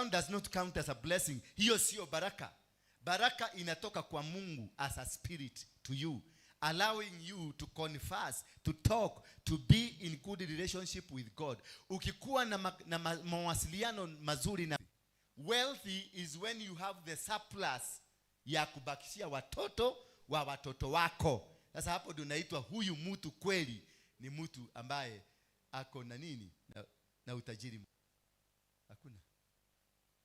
one does not count as a blessing. Hiyo sio baraka. Baraka inatoka kwa Mungu as a spirit to you, allowing you to converse, to talk, to be in good relationship with God. Ukikuwa na mawasiliano mazuri na wealthy is when you have the surplus ya kubakishia watoto wa watoto wako. Sasa hapo ndio unaitwa huyu mtu kweli ni mtu ambaye ako na nini, na utajiri. Hakuna.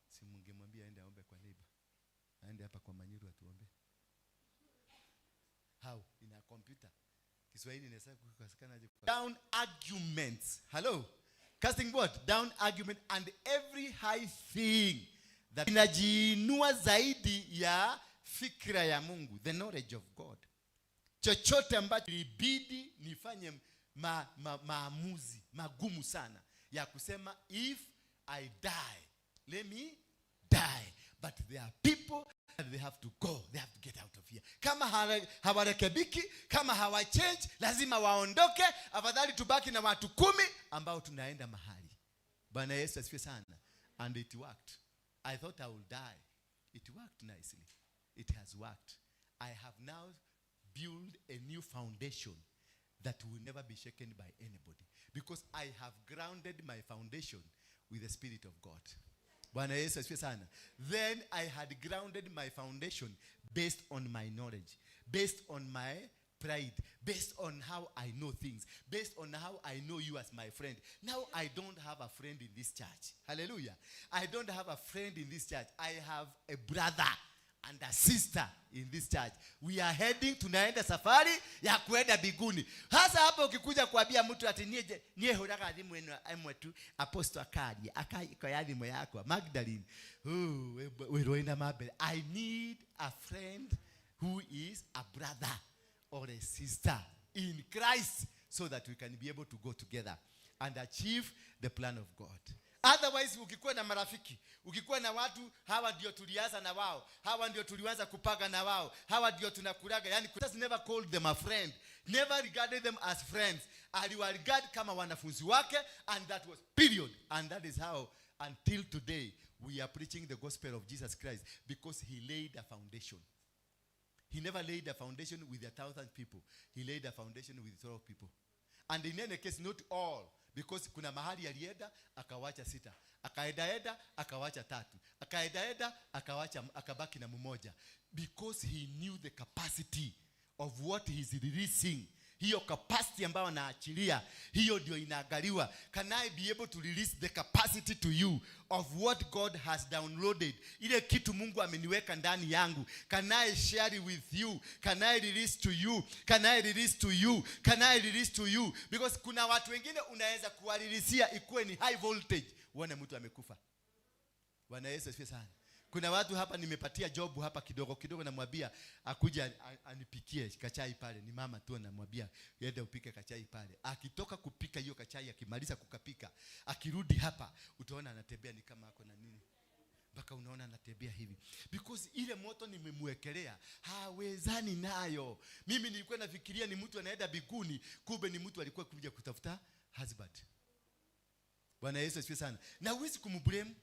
Si mungemwambia aende aombe kwa neighbor, aende hapa kwa Manyuru atuombe. How? Ina computer. Kiswahili inaweza kukosekana aje? Down arguments. Hello? Casting what? Down argument and every high thing that inajiinua zaidi ya fikra ya Mungu, the knowledge of God. Chochote ambacho ilibidi nifanye maamuzi magumu sana ya kusema, "If I die, let me die, but there are people that they have to go, they have to get out of here." Kama hawarekebiki, kama hawachange, lazima waondoke. Afadhali tubaki na watu 10 ambao tunaenda mahali. Bwana Yesu asifiwe sana. And it worked. I thought I would die. It worked nicely. It has worked. I have now built a new foundation that will never be shaken by anybody, because I have grounded my foundation with the Spirit of God. Bwana Yesu asifiwe sana. Then I had grounded my foundation based on my knowledge, based on my pride, based on how I know things, based on how I know you as my friend. Now I don't have a friend in this church. Hallelujah. I don't have a friend in this church. I have a brother and a sister in this church. We are heading, tunaenda safari ya kuenda mbinguni. Hasa hapo ukikuja kuambia mtu ati nie huraga thimu ĩno ĩmwe tu, apostle akaria akakoya thimũ yakwa Magdalene, wĩrwo ina mambere. I need a friend who is a brother or a sister in Christ so that we can be able to go together and achieve the plan of God. Otherwise, ukikuwa na marafiki, ukikuwa na watu, hawa ndio tulianza na wao, hawa ndio tulianza kupaga na wao, hawa ndio tunakulaga. Yani, just never called them a friend, never regarded them as friends. Aliwa regard kama wanafunzi wake, and that was period. And that is how until today we are preaching the gospel of Jesus Christ, because he laid a foundation. He never laid a foundation with 1,000 people. He laid a foundation with 12 people. And in any case, not all. Because kuna mahali alienda akawacha sita. Akaendaenda akawacha tatu. Akaendaenda akawacha, akabaki na mmoja. Because he knew the capacity of what he's releasing. Hiyo capacity ambayo anaachilia, hiyo ndio inaangaliwa. Can I be able to release the capacity to you of what God has downloaded? Ile kitu Mungu ameniweka ndani yangu, can I share it with you? Can I release to you? Can I release to you? Can I release to you? Because kuna watu wengine unaweza kuwareleasia ikuwe ni high voltage, uone mtu amekufa. Bwana Yesu asifiwe sana. Kuna watu hapa nimepatia job hapa kidogo kidogo, namwambia akuja anipikie kachai pale. Ni mama tu, namwambia, "Enda upike kachai pale." Akitoka kupika hiyo kachai, akimaliza kukapika, akirudi hapa, utaona anatembea ni kama ako na nini, mpaka unaona anatembea hivi, because ile moto nimemwekelea hawezani nayo. Mimi nilikuwa nafikiria ni mtu anaenda mbinguni, kumbe ni mtu alikuwa kuja kutafuta husband. Bwana Yesu asifiwe sana. Na huwezi kumblame,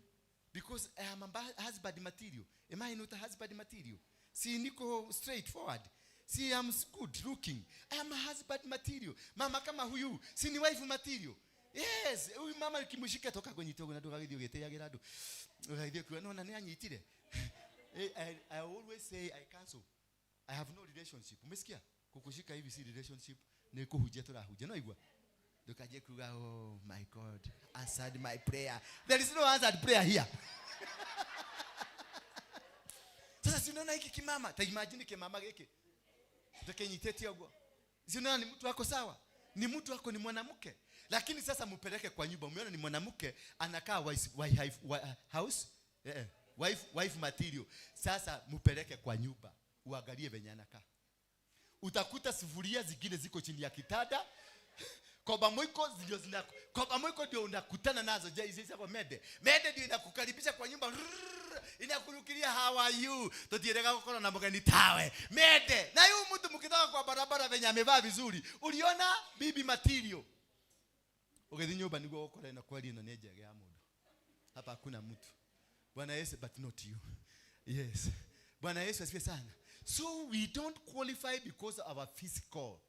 because I am a husband material. Am I not a husband material? Si niko straightforward? Si I'm good looking? I am a husband material. Mama kama huyu si ni wife material? Yes, huyu mama ukimshika toka kwenye togo na ndũgagĩthiĩ ũgĩtĩagĩra andũ. Ũgagĩthiĩ ũkiuga no na nĩ anyitire. I always say I cancel. I have no relationship. Umesikia? Kukushika hivi si relationship, ni kuhujia turahujia. No igua? Ndukaje kuga, "Oh my God, answered my prayer." There is no answered prayer here. Sasa si unaona hiki kimama? Ta imagine kimama giki. Tukenyitete ũguo. Si unaona ni mtu wako sawa? Ni mtu wako, ni mwanamke. Lakini sasa mpeleke kwa nyumba. Umeona ni mwanamke anakaa wife, wife, house? Wife material. Sasa mpeleke kwa nyumba. Uangalie venye anakaa. Utakuta sufuria zingine ziko chini ya kitanda. Koba mwiko ndio zina, koba mwiko ndio unakutana nazo. Je, hizi hapo mede. Mede ndio inakukaribisha kwa nyumba. Rrrr, inakurukilia, "How are you?" Tutierega gukorwo na mgeni tawe. Mede. Na huyu mtu mkitoka kwa barabara venye amevaa vizuri, uliona bibi material. Ugithi nyumba niguo ukore na kweli ino ni njega ya mundu. Hapa hakuna mtu. Bwana Yesu, but not you. Yes. Bwana Yesu asifiwe sana. So we don't qualify because of our physical.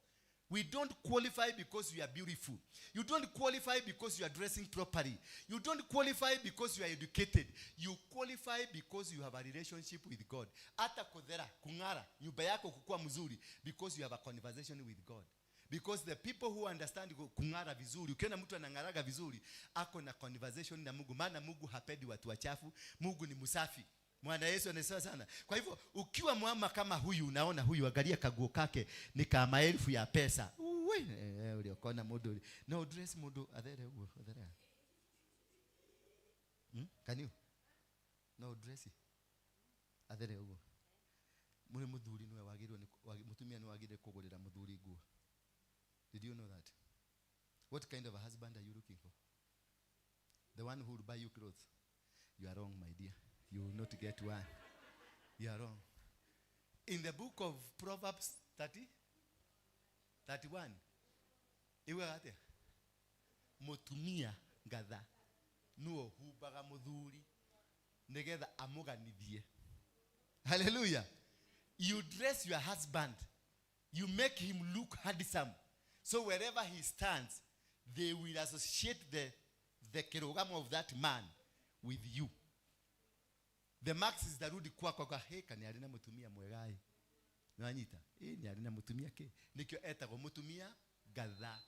We don't qualify because you are beautiful. You don't qualify because you are dressing properly. You don't qualify because you are educated. You qualify because you have a relationship with God. Hata kuthera, kung'ara, nyumba yako kukua mzuri because you have a conversation with God. Because the people who understand kung'ara vizuri, ukiona mtu anang'araga vizuri, ako na conversation na Mungu. Maana Mungu hapendi watu wachafu, Mungu ni msafi. Mwana Yesu anasema sana. Kwa hivyo ukiwa mwama kama huyu, unaona huyu, angalia kaguo kake ni kama maelfu ya pesa. Uwe, uliokona mundu. No dress mundu athere uguo, athere. Can you? No dress. Athere uguo. Muri muthuri niwe wagirwo ni mutumia ni wagire kugurira muthuri nguo. Did you know that? What kind of a husband are you looking for? The one who will buy you clothes. You are wrong, my dear. You will not get one. You are wrong. In the book of Proverbs 30, 31, iwe atia? Mutumia ngatha nuo humbaga muthuri nigetha amuganithie. Hallelujah. You dress your husband. You make him look handsome. So wherever he stands, they will associate the kirugamo of that man with you. The max is darudi kwako kwa heka ni arina mutumia mwegai. Nwanyita? Ni arina mutumia ke. Nikio etagwo mutumia gatha.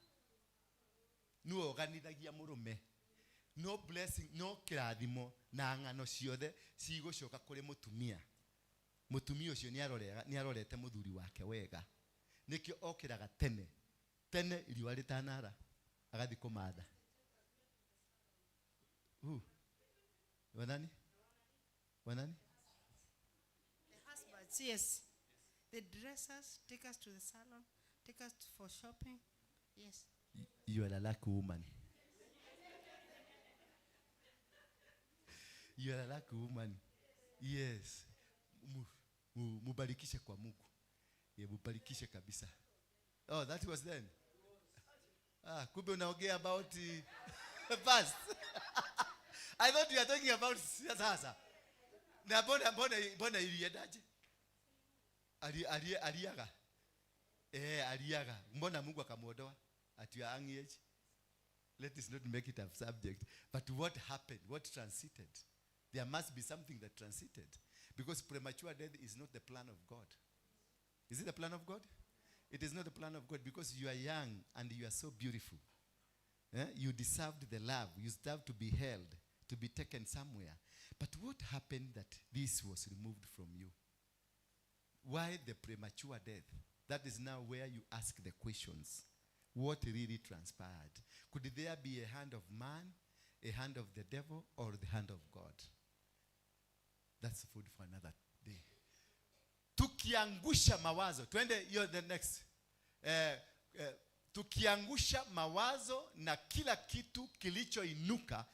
Nuo oganithagia murume. No blessing, no kirathimo na ng'ano ciothe cigũcoka kũrĩ mutumia. Mutumia ũcio nĩ arorete mũthuri wake wega. Nikio okĩraga tene. Tene riũa rĩtanara agathiĩ kũmatha. Wanani? Wanani? The husbands, yes. They dress us, take us to the salon, take us for shopping. Yes. You are a lucky woman. You are a lucky woman. Yes. Mubarikishe kwa Mungu. Yeah, mubarikishe kabisa. Oh, that was then. Ah, kumbe unaongea about past. I thought you were talking about sasa. Na mbona iliendaje? Aliaga. Aliaga. Mbona Mungu akamuondoa at your young age? Let us not make it a subject. But what happened? What transited? There must be something that transited. Because premature death is not the plan of God. Is it the plan of God? It is not the plan of God, because you are young and you are so beautiful. You deserved the love. You deserved to be held, to be taken somewhere. But what happened that this was removed from you? Why the premature death? That is now where you ask the questions. What really transpired? Could there be a hand of man, a hand of the devil, or the hand of God? That's food for another day. Tukiangusha mawazo. Twende hiyo the next. Tukiangusha mawazo na kila kitu kilichoinuka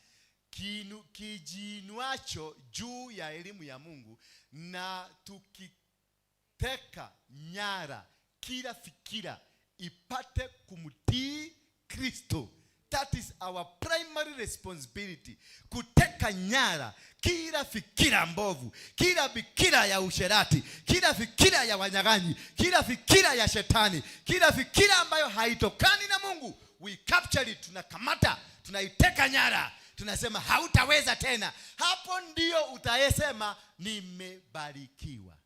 kijiinuacho juu ya elimu ya Mungu, na tukiteka nyara kila fikira ipate kumtii Kristo. That is our primary responsibility. Kuteka nyara kila fikira mbovu, kila fikira ya usherati, kila fikira ya wanyang'anyi, kila fikira ya shetani, kila fikira ambayo haitokani na Mungu. We capture it, tunakamata, tunaiteka nyara, tunasema hautaweza tena. Hapo ndio utayesema nimebarikiwa.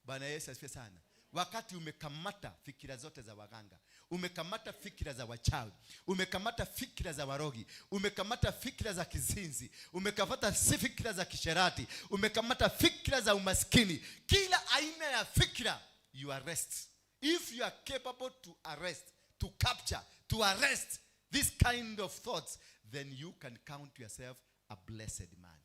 Bwana Yesu asifiwe sana. Wakati umekamata fikira zote za waganga, umekamata fikira za wachawi, umekamata fikira za warogi, umekamata fikira za kizinzi, umekamata fikira za kisherati, umekamata fikira za umaskini, kila aina ya fikira, you arrest. If you are capable to arrest, to capture, to arrest this kind of thoughts, then you can count yourself a blessed man.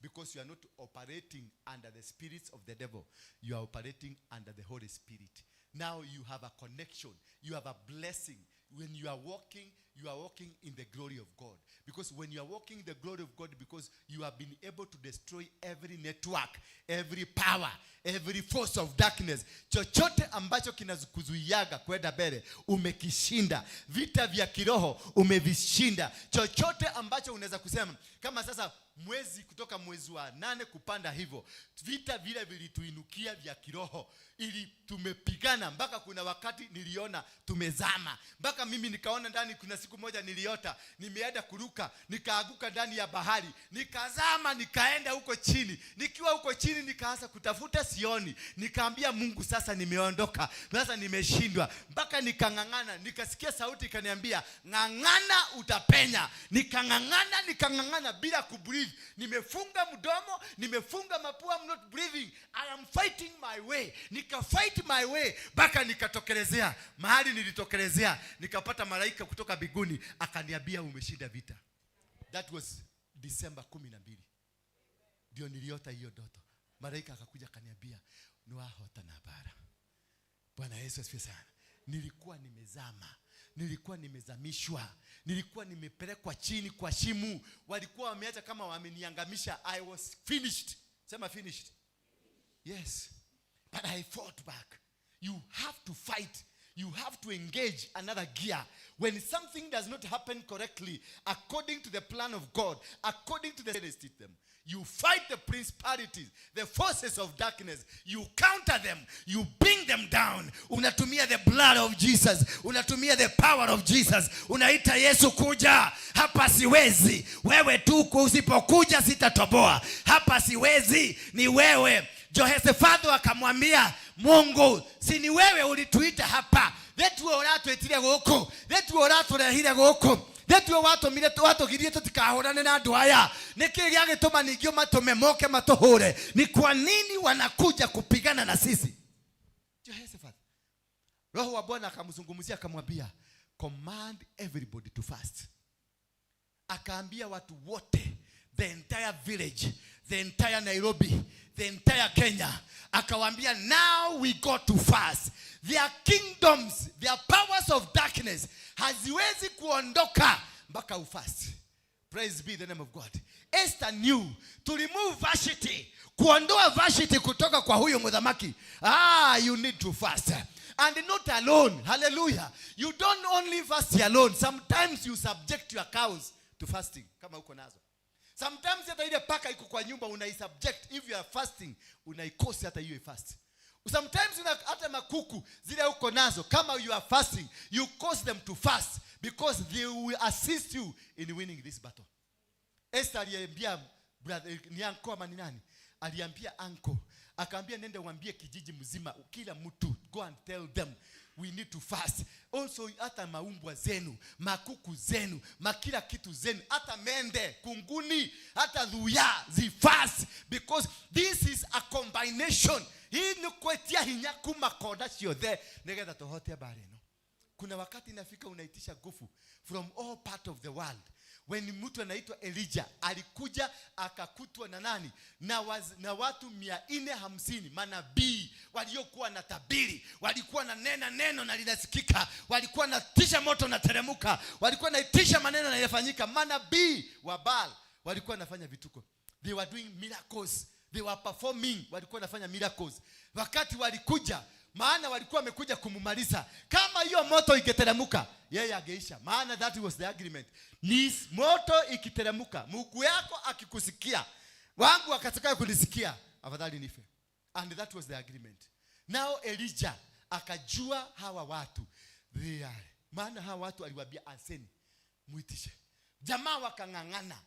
Because you are not operating under the spirits of the devil. You are operating under the Holy Spirit. Now you have a connection. You have a blessing. When you are walking, You are walking in the glory of God. Because when you are walking in the glory of God, because you have been able to destroy every network, every power, every force of darkness. Chochote ambacho kinakuzuiaga kwenda mbele, umekishinda. Vita vya kiroho umevishinda. Chochote ambacho unaweza kusema, kama sasa mwezi kutoka mwezi wa 8 kupanda hivyo, vita vile vilituinukia vya kiroho, ili tumepigana mpaka kuna wakati niliona tumezama, mpaka mimi nikaona ndani. Kuna siku moja niliota nimeenda kuruka, nikaanguka ndani ya bahari, nikazama, nikaenda huko chini. Nikiwa huko chini nikaanza kutafuta, sioni. Nikaambia Mungu, sasa nimeondoka, sasa nimeshindwa. Mpaka nikang'ang'ana, nikasikia sauti ikaniambia, "Ng'ang'ana, utapenya." Nikang'ang'ana, nikang'ang'ana bila kubreathe. Nimefunga mdomo, nimefunga mapua, I'm not breathing, I am fighting my way. Nikafight my way mpaka nikatokelezea mahali nilitokelezea, nikapata malaika kutoka mbinguni akaniambia, "Umeshinda vita." That was December 12 ndio niliota hiyo ndoto. Malaika akakuja akaniambia, "Niwahota na bara." Bwana Yesu asifiwe sana. Nilikuwa nimezama, nilikuwa nimezamishwa, nilikuwa nimepelekwa chini kwa shimo, walikuwa wameacha kama wameniangamisha. I was finished. Sema finished. Yes, but I fought back. You have to fight. You have to engage another gear. When something does not happen correctly, according to the plan of God, according to the them, you fight the principalities, the forces of darkness. You counter them. You bring them down. Unatumia the blood of Jesus. Unatumia the power of Jesus. Unaita Yesu, "Kuja hapa, siwezi. Wewe tu usipokuja sitatoboa hapa, siwezi, ni wewe." Jehoshafatu akamwambia Mungu, "Si ni wewe ulituita hapa? Gĩtuo ũratwĩtire gũkũ, gĩtuo ũratũrehire gũkũ, gĩtuo watũmire watũgirie tũtikahũrane na andũ aya. Nĩkĩ gĩagĩtũma ningĩ ũmatũme moke matũhũre? Ni kwa nini wanakuja kupigana na sisi?" Jehoshaphat, Roho wa Bwana akamzungumzia akamwambia, "Command everybody to fast." Akaambia watu wote, the entire village, the entire Nairobi, the entire Kenya, akawaambia, "Now we got to fast." Their kingdoms, their powers of darkness haziwezi kuondoka mpaka ufast. Praise be the name of God. Esther knew to remove Vashti, kuondoa Vashti kutoka kwa huyu mudhamaki, you need to fast. And not alone. Hallelujah. You don't only fast alone. Sometimes you subject your cows to fasting, kama uko nazo. Sometimes hata ile paka iko kwa nyumba unaisubject. If you are fasting, unaikosi hata hiyo ifast. Sometimes hata makuku zile uko nazo, kama you are fasting, you cause them to fast because they will assist you in winning this battle. Esther aliambia brother, ni uncle ama ni nani, aliambia uncle, akaambia, "Nende uambie kijiji mzima, kila mtu, go and tell them we need to fast also. Hata maumbwa zenu, makuku zenu, makila kitu zenu, hata mende, kunguni, hata dhuya zifast, because this is a combination. Hii ni kwetia hinya kuma konda ciothe nigetha tuhote mbara ĩno." Kuna wakati inafika unaitisha nguvu from all part of the world. When mtu anaitwa Elijah alikuja akakutwa na nani? Na watu 450 manabii waliokuwa na tabiri, walikuwa na nena neno na linasikika, walikuwa na tisha moto na teremuka, walikuwa naitisha maneno na inafanyika. Manabii wa Baal walikuwa wanafanya vituko. They were doing miracles, they were performing, walikuwa wanafanya miracles. Wakati walikuja, maana walikuwa wamekuja kumumaliza, kama hiyo moto ingeteremka, yeye angeisha, maana that was the agreement. Ni moto ikiteremka, Mungu yako akikusikia, wangu akataka kunisikia, afadhali nife. And that was the agreement. Now Elijah akajua hawa watu they are, maana hawa watu aliwaambia, "Anseni muitishe." Jamaa wakang'ang'ana,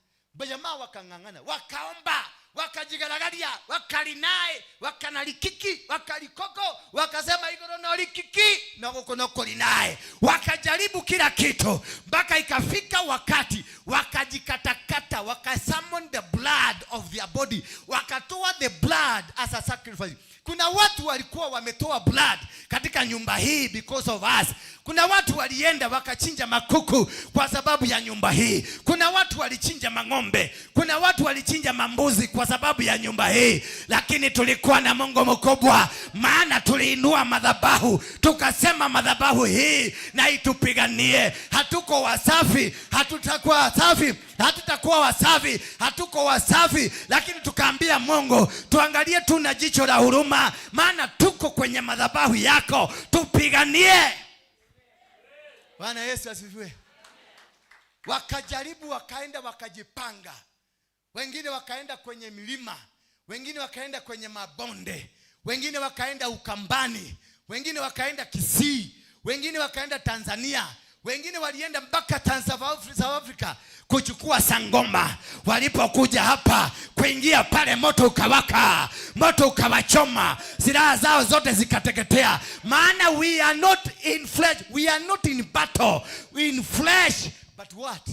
jamaa wakang'ang'ana, wakaomba, wakajigaragaria, wakalinae, wakanalikiki, wakalikoko, wakasema igoro no likiki na guku no kulinae. Wakajaribu kila kitu mpaka ikafika wakati wakajikatakata, wakasummon the blood of their body, wakatoa the blood as a sacrifice. Kuna watu walikuwa wametoa blood katika katika nyumba hii because of us. Kuna watu walienda wakachinja makuku kwa sababu ya nyumba hii. Kuna watu walichinja mang'ombe, kuna watu walichinja mambuzi kwa sababu ya nyumba hii. Lakini tulikuwa na Mungu mkubwa, maana tuliinua madhabahu, tukasema madhabahu hii na itupiganie. Hatuko wasafi, hatutakuwa wasafi, hatutakuwa wasafi, hatuko wasafi, lakini tukaambia Mungu tuangalie tu na jicho la huruma, maana tuko kwenye madhabahu yako, tupiganie. Bwana Yesu asifiwe. Wakajaribu, wakaenda, wakajipanga, wengine wakaenda kwenye milima, wengine wakaenda kwenye mabonde, wengine wakaenda Ukambani, wengine wakaenda Kisii, wengine wakaenda Tanzania, wengine walienda mpaka South Africa kuchukua sangoma. Walipokuja hapa kuingia pale, moto ukawaka, moto ukawachoma, silaha zao zote zikateketea. Maana we are not in flesh, we are not in battle in flesh, but what?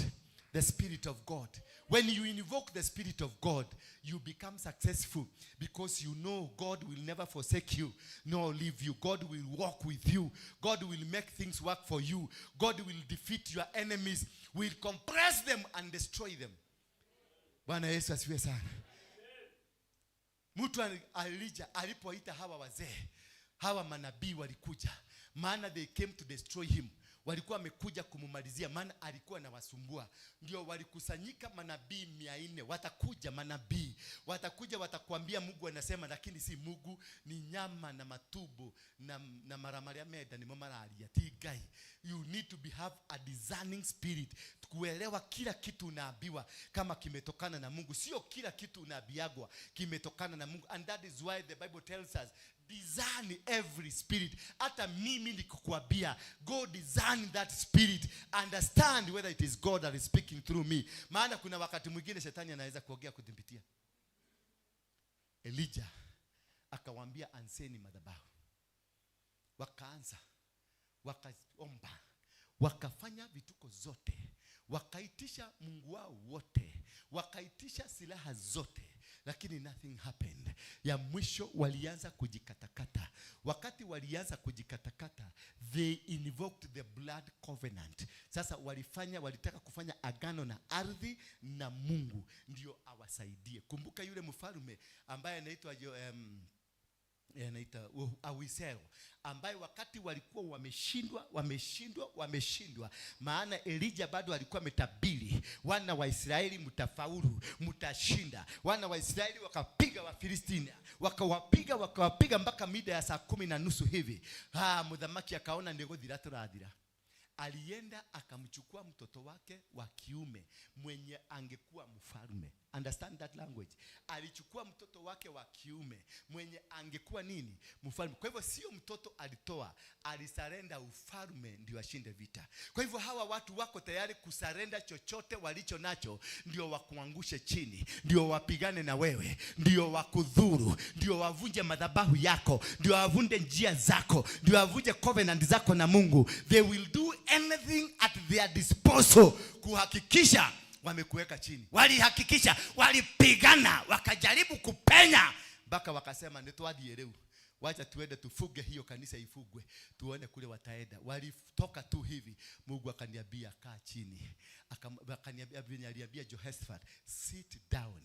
The Spirit of God. When you invoke the Spirit of God, you become successful because you know God will never forsake you nor leave you. God will walk with you. God will make things work for you. God will defeat your enemies, will compress them and destroy them. Bwana Yesu asifiwe sana. Mtu alija alipoita hawa wazee, hawa manabii walikuja, maana they came to destroy him. Walikuwa wamekuja kumumalizia, maana alikuwa anawasumbua. Ndio walikusanyika manabii 400. Watakuja manabii, watakuja watakuambia Mungu anasema, lakini si Mungu, ni nyama na matumbo na mara maria menda nimo mararia, ti Ngai. You need to be have a discerning spirit, kuelewa kila kitu unaambiwa kama kimetokana na Mungu. Sio kila kitu unaambiagwa kimetokana na Mungu, and that is why the Bible tells us, discern every spirit. Hata mimi nikukwambia, go discern that spirit, understand whether it is God that is speaking through me, maana kuna wakati mwingine shetani anaweza kuongea kudhibitia. Elijah akawaambia, "Anzeni madhabahu." Wakaanza, wakaomba, wakafanya vituko zote, wakaitisha Mungu wao wote, wakaitisha silaha zote, lakini nothing happened. Ya mwisho walianza kujikatakata. Wakati walianza kujikatakata, they invoked the blood covenant. Sasa walitaka kufanya agano na ardhi na Mungu ndio awasaidie. Kumbuka yule mfalme ambaye anaitwa anaita Awisero, ambaye wakati walikuwa wameshindwa, wameshindwa, wameshindwa, maana Elijah bado alikuwa ametabiri, "Wana wa Israeli mtafaulu, mtashinda." Wana wa Israeli wakapiga Wafilistina, wakawapiga, wakawapiga mpaka mida ya saa 10:30 hivi. Ah, muthamaki akaona nĩ gũthira tũrathira. Alienda akamchukua mtoto wake wa kiume mwenye angekuwa mfalme. Understand that language. Alichukua mtoto wake wa kiume mwenye angekuwa nini? Mfalme. Kwa hivyo sio mtoto alitoa, alisurrender ufalme ndio ashinde vita. Kwa hivyo hawa watu wako tayari kusurrender chochote walicho nacho ndio wakuangushe chini, ndio wapigane na wewe, ndio wakudhuru, ndio wavunje madhabahu yako, ndio wavunje njia zako, ndio wavunje covenant zako na Mungu. They will do anything at their disposal kuhakikisha wamekuweka chini. Walihakikisha, walipigana, wakajaribu kupenya mpaka wakasema, "Nĩ twathiĩ rĩu, wacha tuende tufuge hiyo kanisa, ifugwe, tuone kule wataenda." Walitoka tu hivi, Mungu akaniambia, "Kaa chini." Akaniambia venye aliambia Jehoshaphat, "Sit down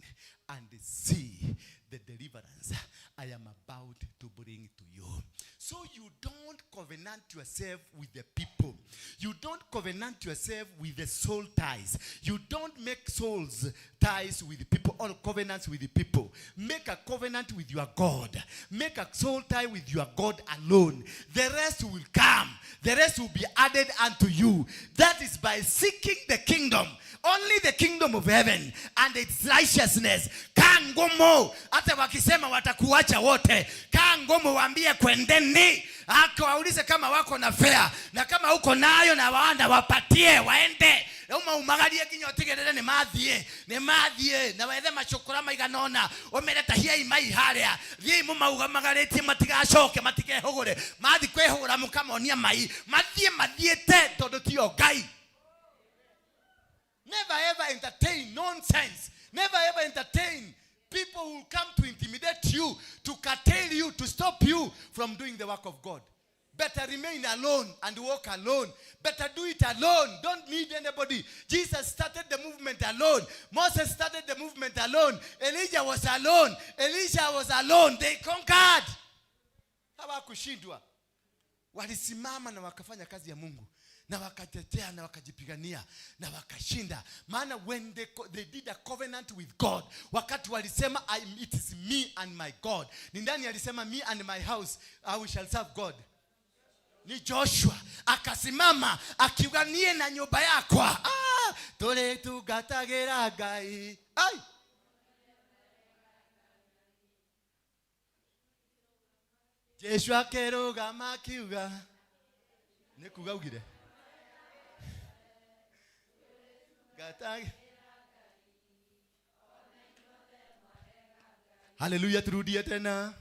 and see the deliverance I am about to bring to you." So you don't covenant yourself with the people. You don't covenant yourself with the soul ties. You don't make souls ties with the people or covenants with the people. Make a covenant with your God. Make a soul tie with your God alone. The rest will come. The rest will be added unto you. That is by seeking the kingdom, only the kingdom of heaven and its righteousness. Kaa ngumu, hata wakisema watakuacha wote, kaa ngumu, waambie kwendeni. Akawaulize kama wako na fare, na kama uko nayo na waanda wapatie waende uma umagarie nginya utigirire nĩ mathiĩ, nĩ mathiĩ na wethe macukura maigana ũna ũmere tahiai mai harĩa, thiĩi mũmaugamagarĩtie matigacoke, matikehũgũre, mathi kwĩhũgũra mũkamonia mai mathiĩ mathiĩte tondũ tio Ngai. Never ever entertain nonsense. Never ever entertain people who come to intimidate you, to curtail you, to stop you from doing the work of God. Better remain alone and walk alone. Better do it alone. Don't need anybody. Jesus started the movement alone. Moses started the movement alone. Elijah was alone. Elisha was alone. They conquered. Hawakushindwa. Walisimama na wakafanya kazi ya Mungu na wakatetea na wakajipigania na wakashinda. Maana when they did a covenant with God, wakati walisema, "It is me and my God." Ni nani alisema, "Me and my house, I shall serve God"? Ni Joshua. Akasimama akiuga, "Nie na nyumba yakwa, tũrĩtungatagĩra Ngai." Ai, Joshua akĩrũgama akiuga, nĩ kuga augire Gata. Haleluya, turudie tena.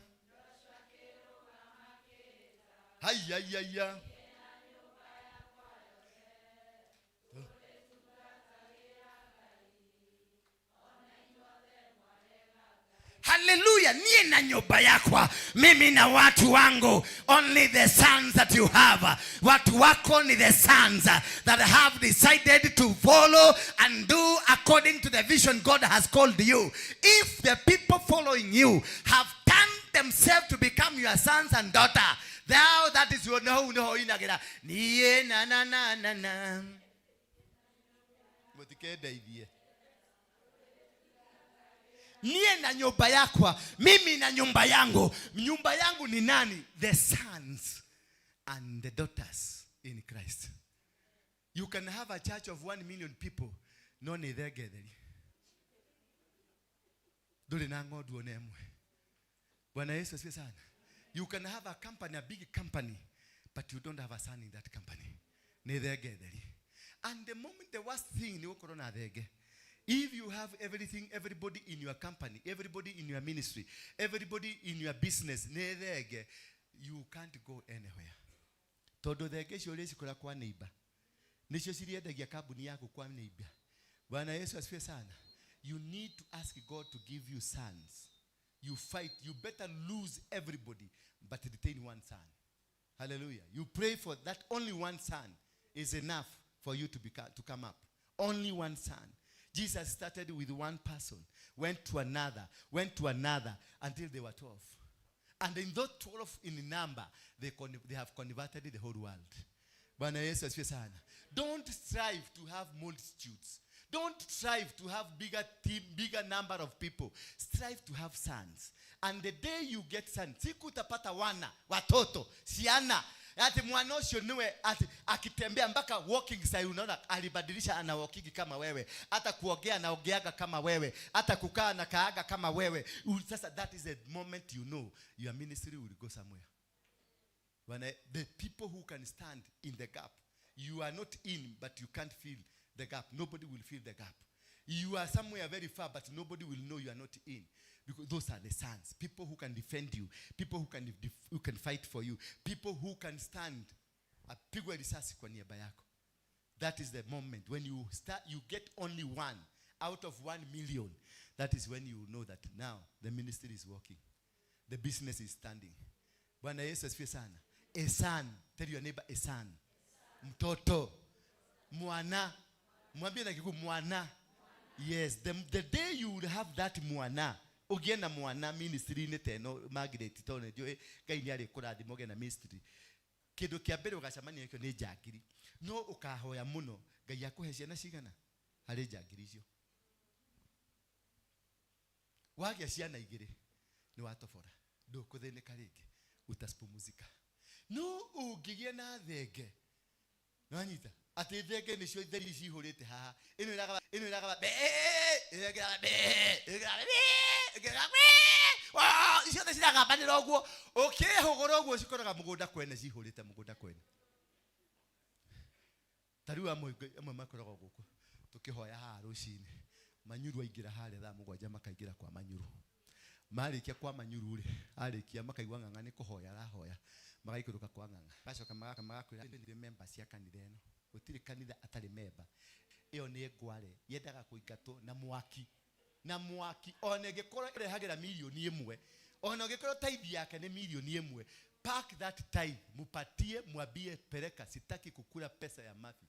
Haya ya ya. Haleluya, nie na nyumba yakwa, mimi na watu wangu. Only the sons that you have. Watu wako ni the sons that have decided to follow and do according to the vision God has called you. If the people following you have turned themselves to become your sons and daughter, thou that is your no no inagira. Nie na na na na na. Mutikendeithie. Nie na nyumba yakwa, mimi na nyumba yangu. Nyumba yangu ni nani? The sons and the daughters in Christ. You can have a church of 1 million people, no nĩ thenge theri. Ndũrĩ na ng'ondu ona ĩmwe. Bwana Yesu asifiwe sana. You can have a company, a big company, but you don't have a son in that company. Nĩ thenge theri. And the moment, the worst thing nĩ gũkorwo na thenge. If you have everything, everybody in your company, everybody in your ministry, everybody in your business, nĩ thenge, you can't go anywhere. Tondũ thenge icio ũrĩcikora kwa neighbor. Nĩcio ciriendagia kambuni yaku kwa neighbor. Bwana Yesu asifiwe sana. You need to ask God to give you sons. You fight. You better lose everybody, but retain one son. Hallelujah. You pray for that only one son is enough for you to come up. Only one son. Jesus started with one person, went to another, went to another, until they were 12. And in those 12 in number, they have converted the whole world. Bwana Yesu asifiwe sana. Don't strive to have multitudes. Don't strive to have bigger team, bigger number of people. Strive to have sons. And the day you get sons, siku utapata wana, watoto, siana. Ati mwana ucio niwe ati akitembea mpaka walking style unaona alibadilisha, ana walking kama wewe. Hata kuongea anaongeaga kama wewe. Hata kukaa na kaaga kama wewe. Sasa that is the moment you know your ministry will go somewhere. The people who can stand in the gap, you are not in, but you can't feel the gap. Nobody will feel the gap. You are somewhere very far, but nobody will know you are not in. Because those are the sons. People who can defend you. People who can fight for you. People who can stand. Apigwe risasi kwa niaba yako. That is the moment when you start, you get only one out of 1 million. That is when you know that now the ministry is working. The business is standing. Bwana Yesu asifiwe sana. A son. Tell your neighbor, a son. Mtoto. Mwana. Mwambie na Kikuyu, mwana. Yes, the day you will have that mwana, ugie na mwana ministry-inĩ ta ĩno, Margaret, tondũ nĩnjũĩ Ngai nĩ arĩkũrathima ũgĩe na ministry. Kĩndũ kĩa mbere ũgacemania nakĩo nĩ njangiri. No ũkahoya mũno, Ngai akũhe ciana cigana harĩ njangiri icio. Wagĩa ciana igĩrĩ, nĩ watobora. Ndũkũthĩnĩka rĩngĩ, utapumzika. No ũngĩgĩa na thenge, nĩwanyita? Atĩ thenge nĩcio theri cihũrĩte haha. Ĩno ĩragaba, ĩno ĩragaba, bee, ĩno ĩragaba, bee, ĩno ĩragaba, bee, ĩno ĩragaba, bee. Waa, icio ciothe ciragambanĩra ũguo. Ũkĩhũgũra ũguo cikoraga mũgũnda kwene, cihũrĩte mũgũnda kwene. Ta rĩu amwe makoragwo gũkũ tũkĩhoya haha rũcinĩ. Manyuru aingĩra harĩa thaa mũgwanja makaingĩra kwa Manyuru. Marĩkia kwa Manyuru rĩ, arĩkia makaigua ng'ang'a nĩ kũhoya arahoya. Magaikũrũka kwa ng'ang'a. Magacoka magakwĩra nĩ member cia kanitha ĩno. Gũtirĩ kanitha atarĩ member. Ĩyo nĩ ngware, yendaga kũingatwo na mwaki. Na mwaki, ona ĩngĩkorwo ĩrehagĩra mirioni ĩmwe, Ona ũngĩkorwo tithe yake nĩ 1 milioni, pack that tithe, mupatie, mwambie, "Peleka, sitaki kukula pesa ya Murphy."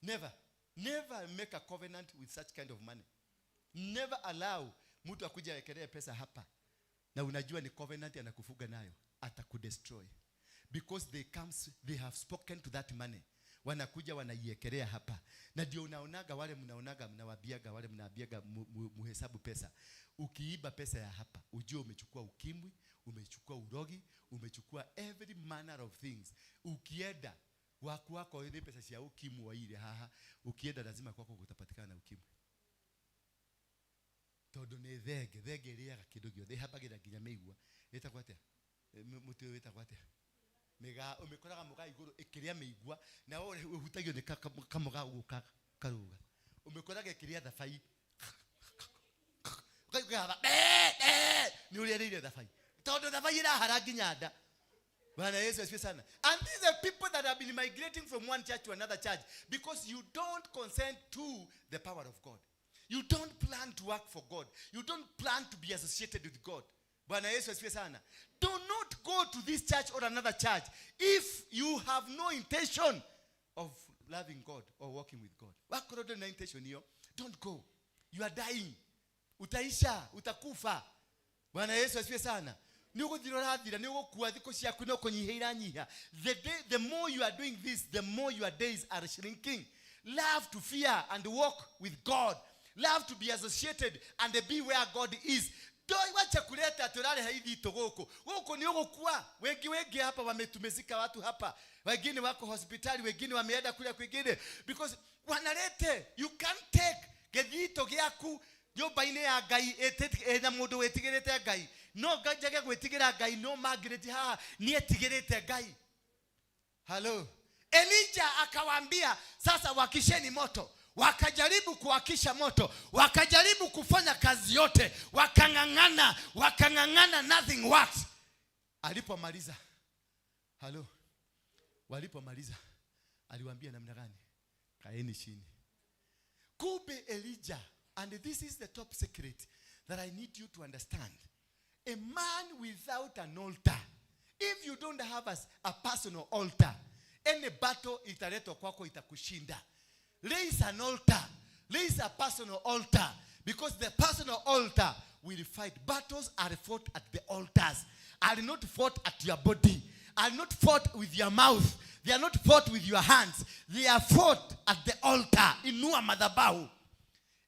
Never, never make a covenant with such kind of money. Never allow mtu akuja awekelee pesa hapa na unajua ni covenant anakufuga nayo. Atakudestroy because they have spoken to that money. Wanakuja wanaiekelea hapa, na ndio unaonaga wale mnaonaga mnawaambiaga wale mnaambiaga muhesabu pesa. Ukiiba pesa ya hapa, ujue umechukua ukimwi, umechukua urogi, umechukua every manner of things. Ukienda waku wako ile pesa cia ukimwi waire haha, ukienda lazima kwako kutapatikana na ukimwi, tondu nĩ thenge. Thenge ĩrĩaga kĩndũ gĩothe, ĩhambagĩra nginya mĩigua. Ĩtagwo atĩa? Mũtĩ ũyũ wĩtagwo atĩa? Mĩgaa. Ũmĩkoraga mũgaa igũrũ ĩkĩrĩa mĩigua, na wewe ũhutagio nĩ kamũgaa ũguo karũga. Ũmĩkoraga ĩkĩrĩa thabai, ũkaigua nĩ ũrĩa ĩrĩire thabai, tondũ thabai ĩrahara nginya nda. Bwana Yesu asifiwe sana. And these are people that have been migrating from one church to another church because you don't consent to the power of God. You don't plan to work for God. You don't plan to be associated with God. Bwana Yesu asifiwe sana. Do not go to this church or another church if you have no intention of loving God or walking with God. Wakorwo ndũrĩ na intention hiyo, don't go. You are dying. Utaisha, utakufa. Bwana Yesu asifiwe sana. Nĩ ũgũthira, ũrathira, nĩ ũgũkua, thikũ ciaku no kũnyiha iranyiha. The day, the more you are doing this, the more your days are shrinking. Love to fear and walk with God. Love to be associated and be where God is. Wacha kuleta tũrarehe ithitũ gũkũ. Gũkũ nĩ ũgũkua. Wengi wengi hapa wametumezika watu hapa, wengine wako hospitali, wengine wameenda kule kwingine because wanalete. You can't take gĩthito gĩaku nyũmba-inĩ ya Ngai ĩna mũndũ wĩtigĩrĩte Ngai. No njage gwĩtigĩra Ngai, no Margaret haha nĩ etigĩrĩte Ngai. Halo. Elija akawaambia, "Sasa wakisheni moto." Wakajaribu kuwakisha moto, wakajaribu kufanya kazi yote, wakang'ang'ana, wakang'ang'ana, nothing works. Alipomaliza, halo, walipomaliza aliwaambia namna gani? "Kaeni chini." Kumbe Elijah, and this is the top secret that I need you to understand, a man without an altar, if you don't have a personal altar, any battle italetwa kwako itakushinda. Raise an altar. Raise a personal altar, because the personal altar will fight. Battles are fought at the altars, are not fought at your body, are not fought with your mouth, they are not fought with your hands, they are fought at the altar. Inua madhabahu.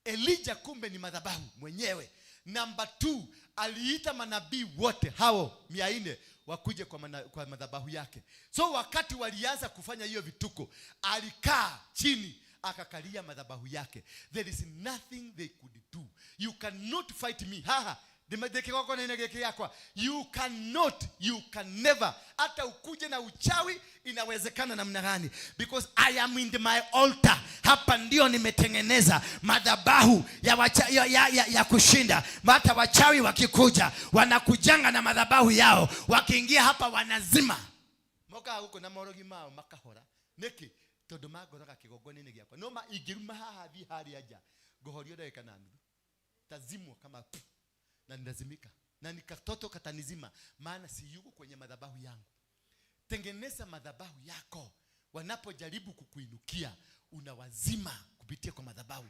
Elijah kumbe ni madhabahu mwenyewe. Number two, aliita manabii wote hao 400 wakuje kwa madhabahu yake. So wakati walianza kufanya hiyo vituko, alikaa chini, akakalia madhabahu yake. There is nothing they could do. "You cannot fight me haha ndĩkĩgongona-inĩ gĩkĩ gĩakwa. You cannot, you can never. Hata ukuje na uchawi inawezekana namna gani, because I am in my altar. Hapa ndio nimetengeneza madhabahu ya kushinda. Hata wachawi wakikuja, wanakujanga na madhabahu yao, wakiingia hapa wanazima. Mokaga gũkũ na morogi mao makahora nĩkĩ? Tondũ mangoraga kĩgongona-inĩ gĩakwa. No ma ingĩruma haha thiĩ harĩa nja, ngũhorio ndagĩka na nuthu, tazimwa kama pu, na ninazimika na nikatoto katanizima, maana si yuko kwenye madhabahu yangu. Tengeneza madhabahu yako. Wanapojaribu kukuinukia, unawazima kupitia kwa madhabahu.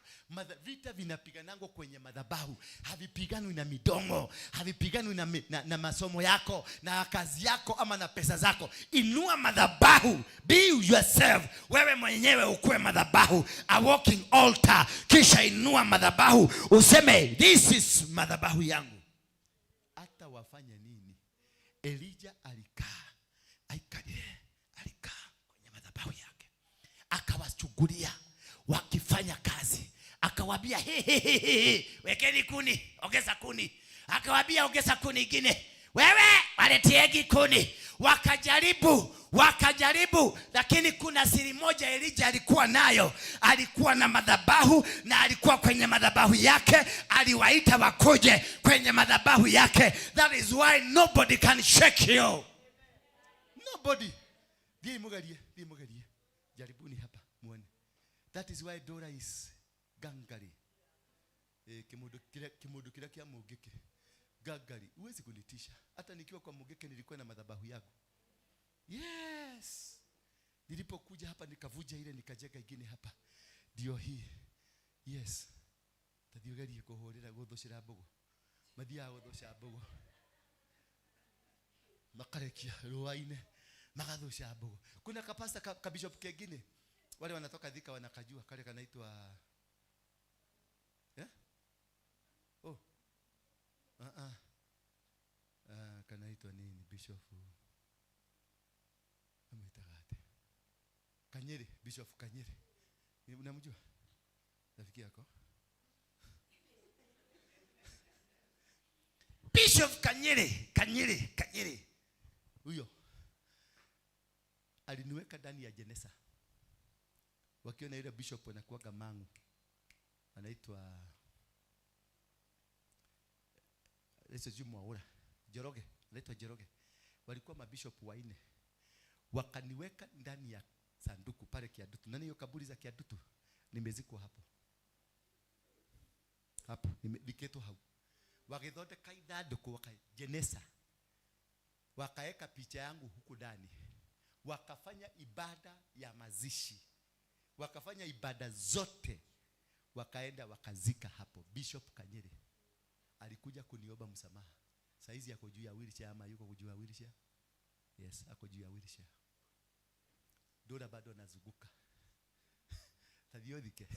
Vita vinapiganangwa kwenye madhabahu, havipiganwi na midomo, havipiganwi na masomo yako na kazi yako ama na pesa zako. Inua madhabahu. Be yourself, wewe mwenyewe ukuwe madhabahu, a walking altar. Kisha inua madhabahu useme, "This is madhabahu yangu." Hata wafanye nini, Elija alikaa, aikalile, alikaa kwenye madhabahu yake, akawachungulia wakifanya kazi, akawaambia, "He, he, he, he, wekeni kuni, ongeza kuni." Akawaambia, "Ongeza kuni ingine, wewe waletiegi kuni." Wakajaribu, wakajaribu, lakini kuna siri moja Elija alikuwa nayo. Alikuwa na madhabahu na alikuwa kwenye madhabahu yake. Aliwaita wakuje kwenye madhabahu yake. That is why nobody can shake you. Nobody. Thiĩ mũgerie, thiĩ mũgerie, jaribuni hapa muone. That is why Dora is gangari. Kĩmũndũ kĩrĩa, kĩmũndũ kĩrĩa kĩa mũngĩkĩ. Gagari, huwezi kunitisha. Hata nikiwa kwa Mugeke nilikuwa na madhabahu yangu. Yes. Nilipokuja hapa nikavuja ile nikajenga ingine hapa. Ndio hii. Yes. Tathi ugerie kuhurira guthucira mbogo. Mathiaga guthuca mbogo. Makarekia rũa-inĩ magathuca mbogo. Kuna kapasta ka bishop kengine wale wanatoka Thika wanakajua kale kanaitwa eh? Oh. Kanaitwa nini bishop? Amwitaga atia? Kanyeri, Bishop Kanyeri. Unamjua? Rafiki yako? Bishop Kanyeri, Kanyeri, Kanyeri. Huyo aliniweka ndani ya jeneza. Wakiona yule bishop anakuwaga mangu. Anaitwa Yesu Mwaura, Njoroge, anaitwa Njoroge. Walikuwa mabishop wanne. Wakaniweka ndani ya sanduku pale Kiadutu. Nani hiyo kaburi za Kiadutu? Nimezikwa hapo. Hapo nimethikĩtwo hau. Wagĩthondeka ithandũkũ wakajenesa. Wakaeka picha yangu huku ndani. Wakafanya ibada ya mazishi. Wakafanya ibada zote. Wakaenda wakazika hapo. Bishop Kanyeri alikuja kuniomba msamaha. Saizi ako juu ya wheelchair ama yuko juu ya wheelchair? Yes, ako juu ya wheelchair. Dora bado anazunguka. Tadhiodhike.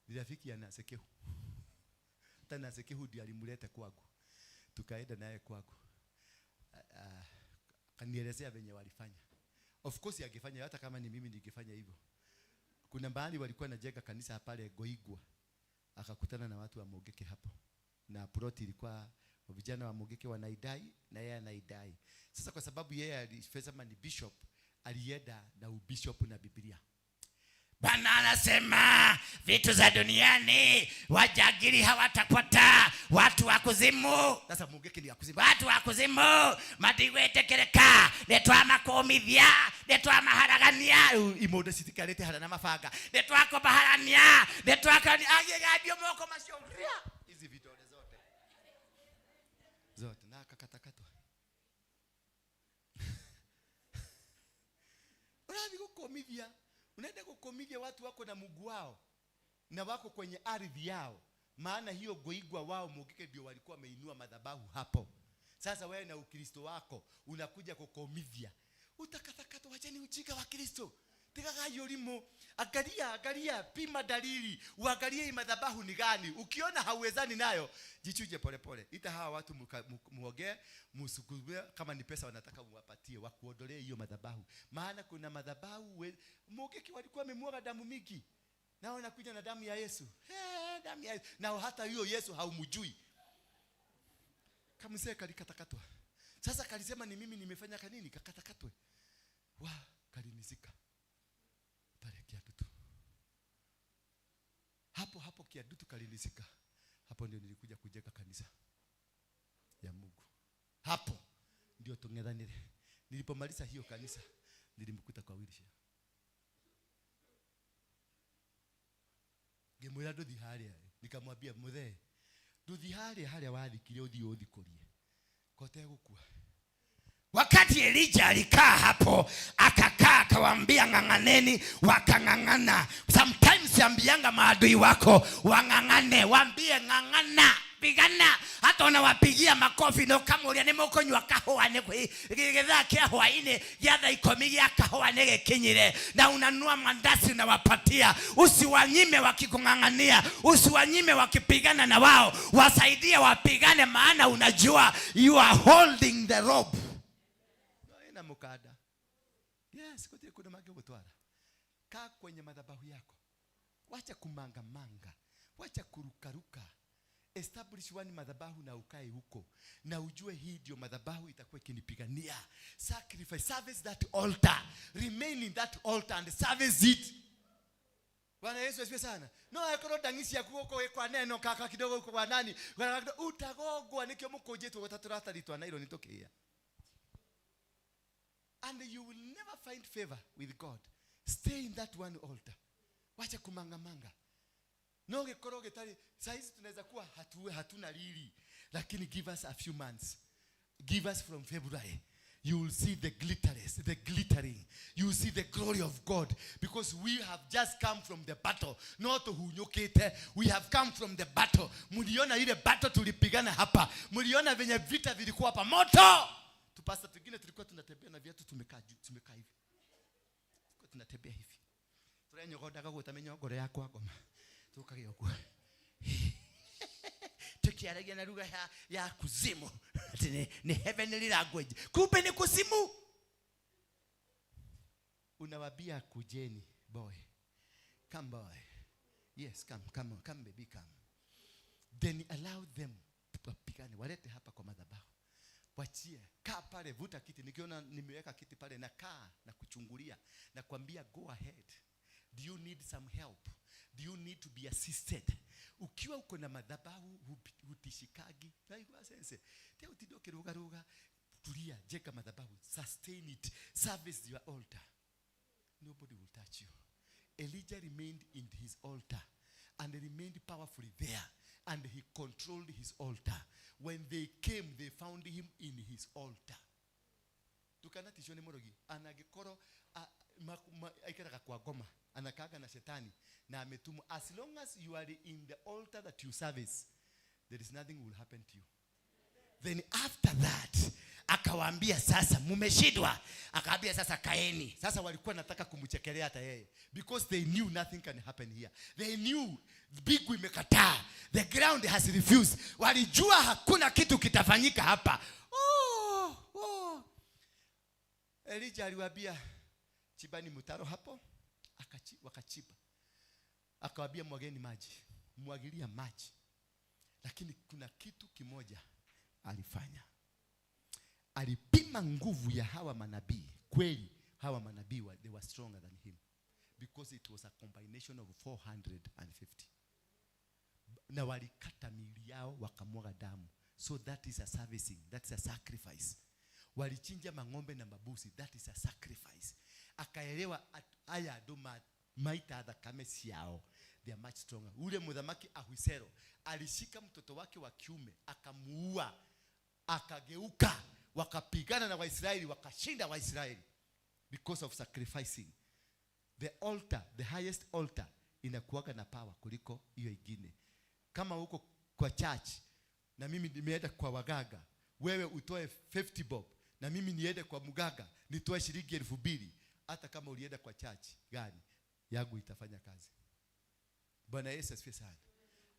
Ni rafiki ya Nasekehu. Hata Nasekehu ndiye alimleta kwangu. Tukaenda naye kwangu. Akanielezea venye walifanya. Of course angefanya hata kama ni mimi ningefanya hivyo. Kuna mahali walikuwa wanajenga kanisa pale Goigwa. Akakutana na watu wa Mugeke hapo. Na plot ilikuwa vijana wa Mugeke wanaidai na yeye anaidai. Sasa kwa sababu yeye alisema ni bishop, alienda na ubishop na Biblia. Bwana anasema vitu za duniani wajagiri hawatapata, watu wa kuzimu. Sasa Mugeke ni ya kuzimu. Watu wa kuzimu matigwetekereka netwa makomithia netwa maharagania Imondo citikarite hara na mabanga netwa kobaharania netwa kani agegandio moko macio hizi vidole zote zote na akakatakatwa. Unathi gukomithia, unaenda kukomithia watu wako na Mungu wao na wako kwenye ardhi yao, maana hiyo Goigwa wao Mugeke ndio walikuwa wameinua madhabahu hapo. Sasa wewe na Ukristo wako unakuja kukomithia, utakatakatwa. Wacheni ujinga wa Kristo, tigagai ũrimũ. Angalia, angalia, pima dalili, uangalie hii madhabahu ni gani. Ukiona hauwezani nayo, jichuje polepole. Ita hawa watu muogee, musukume, kama ni pesa wanataka muwapatie, wakuondolee hiyo madhabahu. Maana kuna madhabahu Mugeke walikuwa wamemwaga damu mingi. Nao wanakuja na damu ya Yesu. He, damu ya Yesu. Na hata hiyo Yesu haumjui. Kamsee kalikatakatwa. Sasa kalisema ni mimi nimefanya kanini? Kakatakatwe. Wa, kalinizika. Pale Kiadutu. Hapo hapo Kiadutu kalinizika. Hapo ndio nilikuja kujenga kanisa ya Mungu. Hapo ndio tung'ethanire. Nilipomaliza hiyo kanisa nilimkuta kwa wheelchair. Ngĩmwĩra ndũthi harĩa. Nikamwambia mũthee, ndũthi harĩa harĩa wathikire ũthiĩ ũthikũrie. Kote gũkua. Wakati Elijah alikaa hapo, akakaa akawaambia ng'ang'aneni, wakang'ang'ana. Sometimes ambianga maadui wako wang'ang'ane, waambie ng'ang'ana, pigana. Hata unawapigia makofi no kama uria ni mukonywa kahũa ni githaa kia hwaini gia thaa ikũmi gia kahũa ni gĩkinyire, na unanunua mandazi unawapatia. Usiwanyime wakikung'ang'ania, usiwanyime wakipigana na wao, wasaidie wapigane, maana unajua you are holding the rope. Na mukada. Yes, gũtirĩ kũndũ mangĩgũtwara. Kaa kwenye madhabahu yako. Wacha kumangamanga, wacha kurukaruka. Establish one madhabahu na ukae huko. Na ujue hii ndio madhabahu itakuwa ikinipigania. Sacrifice, service that altar. Remain in that altar and service it. Bwana Yesu asifiwe sana. No akorwo ndangi ciaku gũkũ kwa neno kaka kidogo huko kwa nani. Kwa kidogo utagogwa nikio mũkũnjĩtwo gwata tũratathi twa naironi tũkĩĩa. And you will never find favor with God. Stay in that one altar. Wacha kumangamanga. No gĩkorwo gĩtarĩ saizi tunaweza kuwa hatuna lili, lakini give us a few months, give us from February, you will see the glitters, the glittering. You will see the glory of God, because we have just come from the battle. Not hunyukite, we have come from the battle. Mliona ile battle tulipigana hapa, mliona venye vita vilikuwa hapa moto. Tupasta twingine tulikuwa tunatembea na viatu tumekaa juu, tumekaa hivi, tulikuwa tunatembea hivi, turenyogondaga gwĩta mĩnyongoro ya kwa ngoma, tũkagĩa ũguo tukiaragia na lugha ya kuzimu ati ni heavenly language, kumbe ni kuzimu. Unawambia, "Kujeni boy, come boy, yes, come, come, come baby, come." Then allow them wapigane, walete hapa kwa madhabahu, wachie, kaa pale, vuta kiti. Nikiona nimeweka kiti pale na kaa na kuchungulia na kuambia, "Go ahead. Do you need some help? Do you need to be assisted?" Ukiwa uko na madhabahu hutishikagi. Naigua sense te utinde ukirugaruga. Tulia, jenga madhabahu, sustain it, service your altar. Nobody will touch you. Elijah remained in his altar and remained powerfully there, and he controlled his altar. When they came, they found him in his altar. Tukanatishwo nĩ mũrogi anangĩkorwo aikaraga kwa ngoma, anakaga na shetani na ametumwa. As long as you are in the altar that you service, there is nothing will happen to you. Then after that akawaambia, "Sasa mumeshindwa." Akawaambia, "Sasa kaeni." Sasa walikuwa nataka kumchekelea hata yeye, because they knew nothing can happen here. They knew mbingu imekataa, the ground has refused. Walijua hakuna kitu kitafanyika hapa. Oh. Elijah aliwaambia, "Chimbani mtaro hapo." Wakachimba. Akawaambia, "Mwageni maji." Mwagilia maji. Lakini kuna kitu kimoja alifanya. Alipima nguvu ya hawa manabii. Kweli hawa manabii they were stronger than him, because it was a combination of 450, na walikata miili yao wakamwaga damu. So that is a servicing, that is a sacrifice. Walichinja mang'ombe na mabusi, that is a sacrifice. Akaelewa aya andũ maita thakame ciao, they are much stronger. Ule muthamaki Ahasuero alishika mtoto wake wa kiume akamuua, akageuka, wakapigana na Waisraeli, wakashinda Waisraeli because of sacrificing. The altar, the highest altar, inakuwaga na power kuliko hiyo ingine. Kama uko kwa church na mimi nimeenda kwa waganga, wewe utoe 50 bob na mimi niende kwa mganga nitoe shilingi 2000, hata kama ulienda kwa church gani, yangu itafanya kazi. Bwana Yesu asifiwe sana.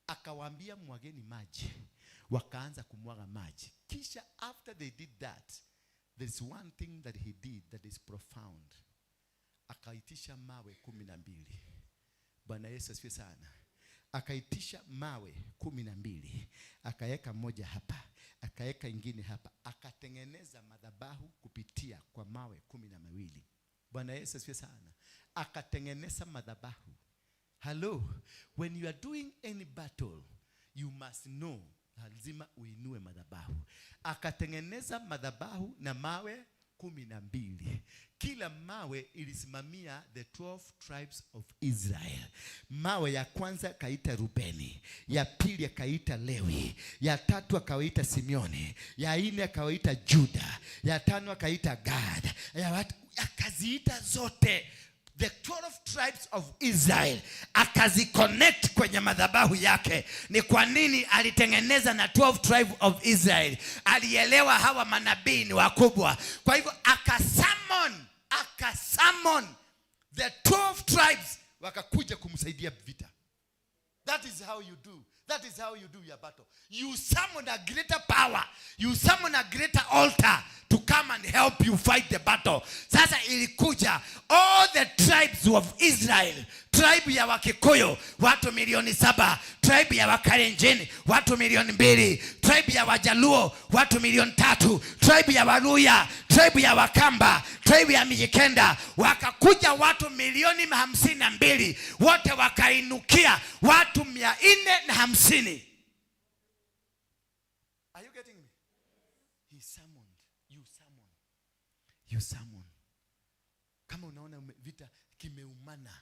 Akawaambia, "Mwageni maji." Wakaanza kumwaga maji. Kisha after they did that, there is one thing that he did that is profound. Akaitisha mawe 12. Bwana Yesu asifiwe sana. Akaitisha mawe 12, akaweka moja hapa, akaweka ingine hapa, akatengeneza madhabahu kupitia kwa mawe 12. Bwana Yesu asifiwe sana. Akatengeneza madhabahu. Hello, when you are doing any battle, you must know lazima uinue madhabahu. Akatengeneza madhabahu na mawe 12. Kila mawe ilisimamia the 12 tribes of Israel. Mawe ya kwanza akaita Rubeni, ya pili akaita Lewi, ya tatu akawaita Simeoni, ya nne akawaita Juda, ya tano akaita Gad, ya watu akaziita zote, the 12 tribes of Israel, akaziconnect kwenye madhabahu yake. Ni kwa nini alitengeneza na 12 tribe of Israel? Alielewa hawa manabii ni wakubwa. Kwa hivyo akasummon the 12 tribes, wakakuja kumsaidia vita. That is how you do. That is how you do your battle. You summon a greater power, you summon a greater altar to come and help you fight the battle. Sasa ilikuja all the tribes of Israel: tribe ya Wakikuyu watu milioni 7, tribe ya Wakalenjin watu milioni 2, tribe ya Wajaluo watu milioni 3, tribe ya Waluya, tribe ya Wakamba, tribe ya Mijikenda. Wakakuja watu milioni 52, wote wakainukia watu 450. Are you getting me? He summoned. You summon. You summon. Kama unaona vita kimeumana,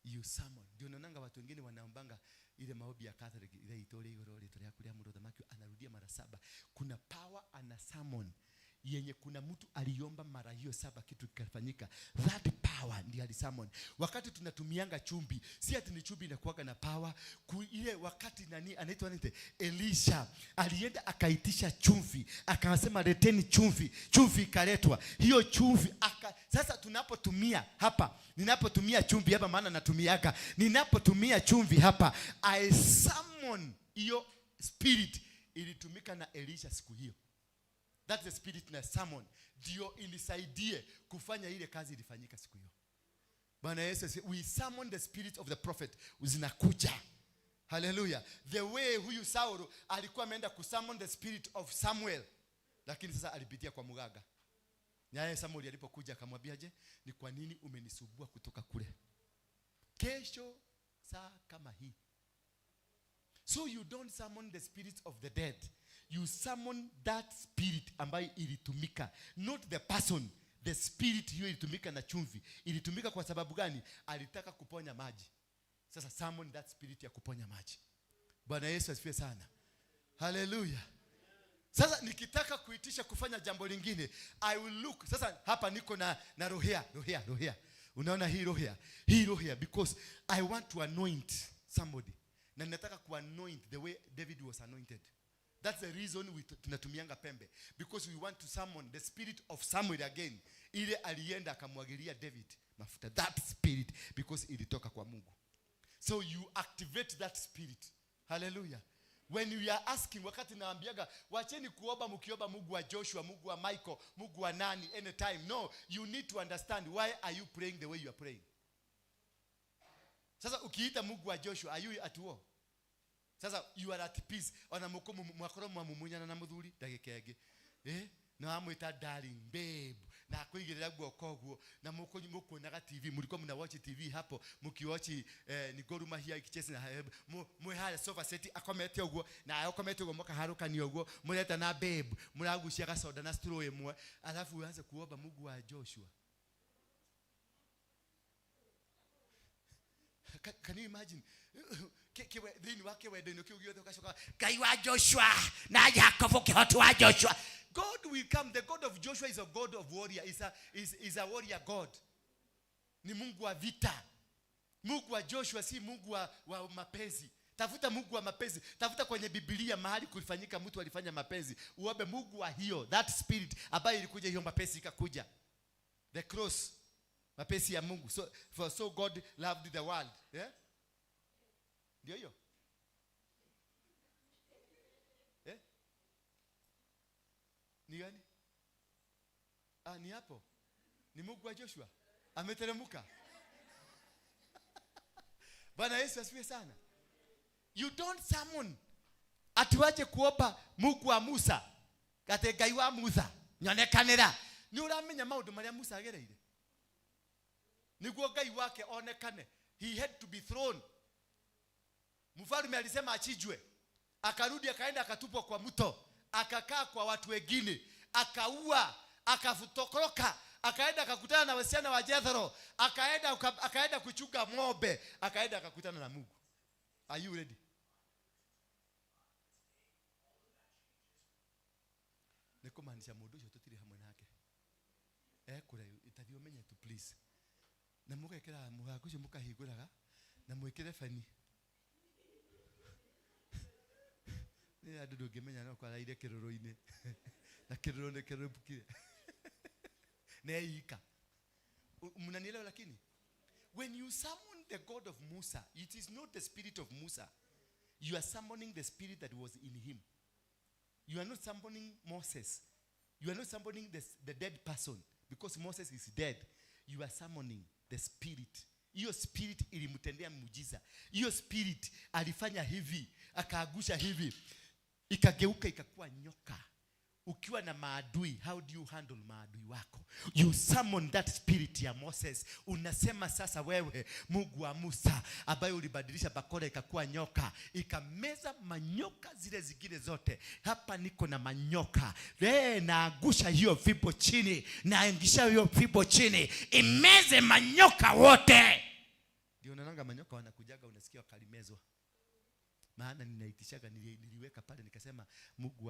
you summon. Ndio unaonanga watu wengine wanaombanga Ile maombi ya Catholic ile itore igoro rĩtwa rĩaku rĩa mũrũ thamaki, anarudia mara saba. Kuna power ana summon yenye kuna mtu aliomba mara hiyo saba, kitu kikafanyika. That power ndiye alisummon. Wakati tunatumianga chumvi, si ati ni chumvi inakuwaga na power. Ile wakati nani anaitwa nini, Elisha alienda akaitisha chumvi, akasema, "Leteni chumvi." Chumvi ikaletwa. Hiyo chumvi sasa tunapotumia hapa, ninapotumia chumvi hapa, maana natumiaga, ninapotumia chumvi hapa, I summon hiyo spirit ilitumika na Elisha siku hiyo. That's the spirit na summon ndio inisaidie kufanya ile kazi ilifanyika siku hiyo. Bwana Yesu asifiwe. We summon the spirit of the prophet, zinakuja. Haleluya. The way huyu Saulo alikuwa ameenda kusummon the spirit of Samuel, lakini sasa alipitia kwa mganga. Naye Samuel alipokuja akamwambia, "Je, ni kwa nini umenisumbua kutoka kule? Kesho saa kama hii." So you don't summon the spirit of the dead. You summon that spirit ambayo ilitumika, not the person. The spirit hiyo ilitumika na chumvi. Ilitumika kwa sababu gani? Alitaka kuponya maji. Sasa summon that spirit ya kuponya maji. Bwana Yesu asifiwe sana. Haleluya. Sasa nikitaka kuitisha kufanya jambo lingine, I will look. Sasa hapa niko na rohia, rohia, rohia. Unaona hii rohia? Hii rohia, because I want to anoint somebody. Na ninataka kuanoint the way David was anointed. That's the reason we tunatumianga pembe, because we want to summon the spirit of Samuel again. Ile alienda akamwagilia David mafuta. That spirit, because ilitoka kwa Mungu. So you activate that spirit. Hallelujah. When we are asking, wakati naambiaga wacheni kuomba mkiomba Mungu wa Joshua, Mungu wa Michael, Mungu wa nani anytime. No, you need to understand why are you praying the way you are praying. Sasa ukiita Mungu wa Joshua, are you at war? Sasa you are at peace. Ona muko mwakorwo mwamumunyana na muthuri ndagika ĩngĩ, na wamwĩta darling, babe, na akuigĩrĩra guoko ũguo, na mũkuonaga TV, mlikuwa mna watch TV hapo, mkiwatch ni Gor Mahia ikicheza na mwĩ harĩa sofa set, akomete ũguo na akomete ũguo, mũkaharũkania ũguo, mũreta na babe, mũragucia gasoda na straw ĩmwe, alafu uanze kuomba Mungu wa Joshua. Can you imagine? Thĩinĩ wa kĩwendo-inĩ kĩu gĩothe ũgacoka Ngai wa Joshua na Jacobo, kĩhoti wa Joshua. God will come. The God of Joshua is a God of warrior. Is a warrior God. Ni Mungu wa vita. Mungu wa Joshua si Mungu wa mapenzi. Tafuta Mungu wa mapenzi. Tafuta kwenye Biblia mahali kulifanyika mtu alifanya mapenzi. Uombe Mungu wa hiyo, that spirit ambayo ilikuja, hiyo mapenzi ikakuja. The cross. Mapenzi ya Mungu. So, for so God loved the world. Yeah? Ndio hiyo. Eh? Ni gani? Ah, ni hapo. Ni Mungu wa Joshua. Ameteremka. Bwana Yesu asifiwe sana. You don't summon ati waje kuomba Mungu wa Musa. Kate Ngai wa Musa. Nyonekanĩra. Nĩ ũramenya maũndũ marĩa Musa agereire? Nĩguo Ngai wake onekane. He had to be thrown. Mfalme alisema achinjwe. Akarudi akaenda akatupwa kwa mto. Akakaa kwa watu wengine. Akaua, akatoroka, akaenda akakutana na wasichana wa Jethro, akaenda kuchunga ng'ombe, akaenda akakutana na Mungu. Are you ready? Nĩ kũmaanisha mũndũ ũcio tũtirĩ hamwe nake. Ekũraihu, itathi ũmenye tu please. Na mũgekĩra mũrango ũcio, mũkahingũraga na mwĩkĩre beni. Nĩ andũ ndũngĩmenya no kwaraire kĩrũrũ-inĩ. Na kĩrũrũ nĩ kĩrũrũkire. Neika. Mnanielewa lakini? When you summon the God of Musa, it is not the spirit of Musa. You are summoning the spirit that was in him. You are not summoning Moses. You are not summoning the dead person, because Moses is dead. You are summoning the spirit. Hiyo spirit ilimtendea muujiza. Hiyo spirit alifanya hivi, akaagusha hivi, ikageuka ikakuwa nyoka. Ukiwa na maadui, how do you handle maadui wako? You summon that spirit ya Moses. Unasema sasa wewe Mungu wa Musa ambaye ulibadilisha bakora ikakuwa nyoka, ikameza manyoka zile zingine zote. Hapa niko na manyoka. Naangusha hiyo fimbo chini, naangisha hiyo fimbo chini, imeze manyoka wote. Ndio unaonanga manyoka wanakujaga, unasikia wakalimezwa. Maana ninaitishaga, niliweka pale nikasema, Mungu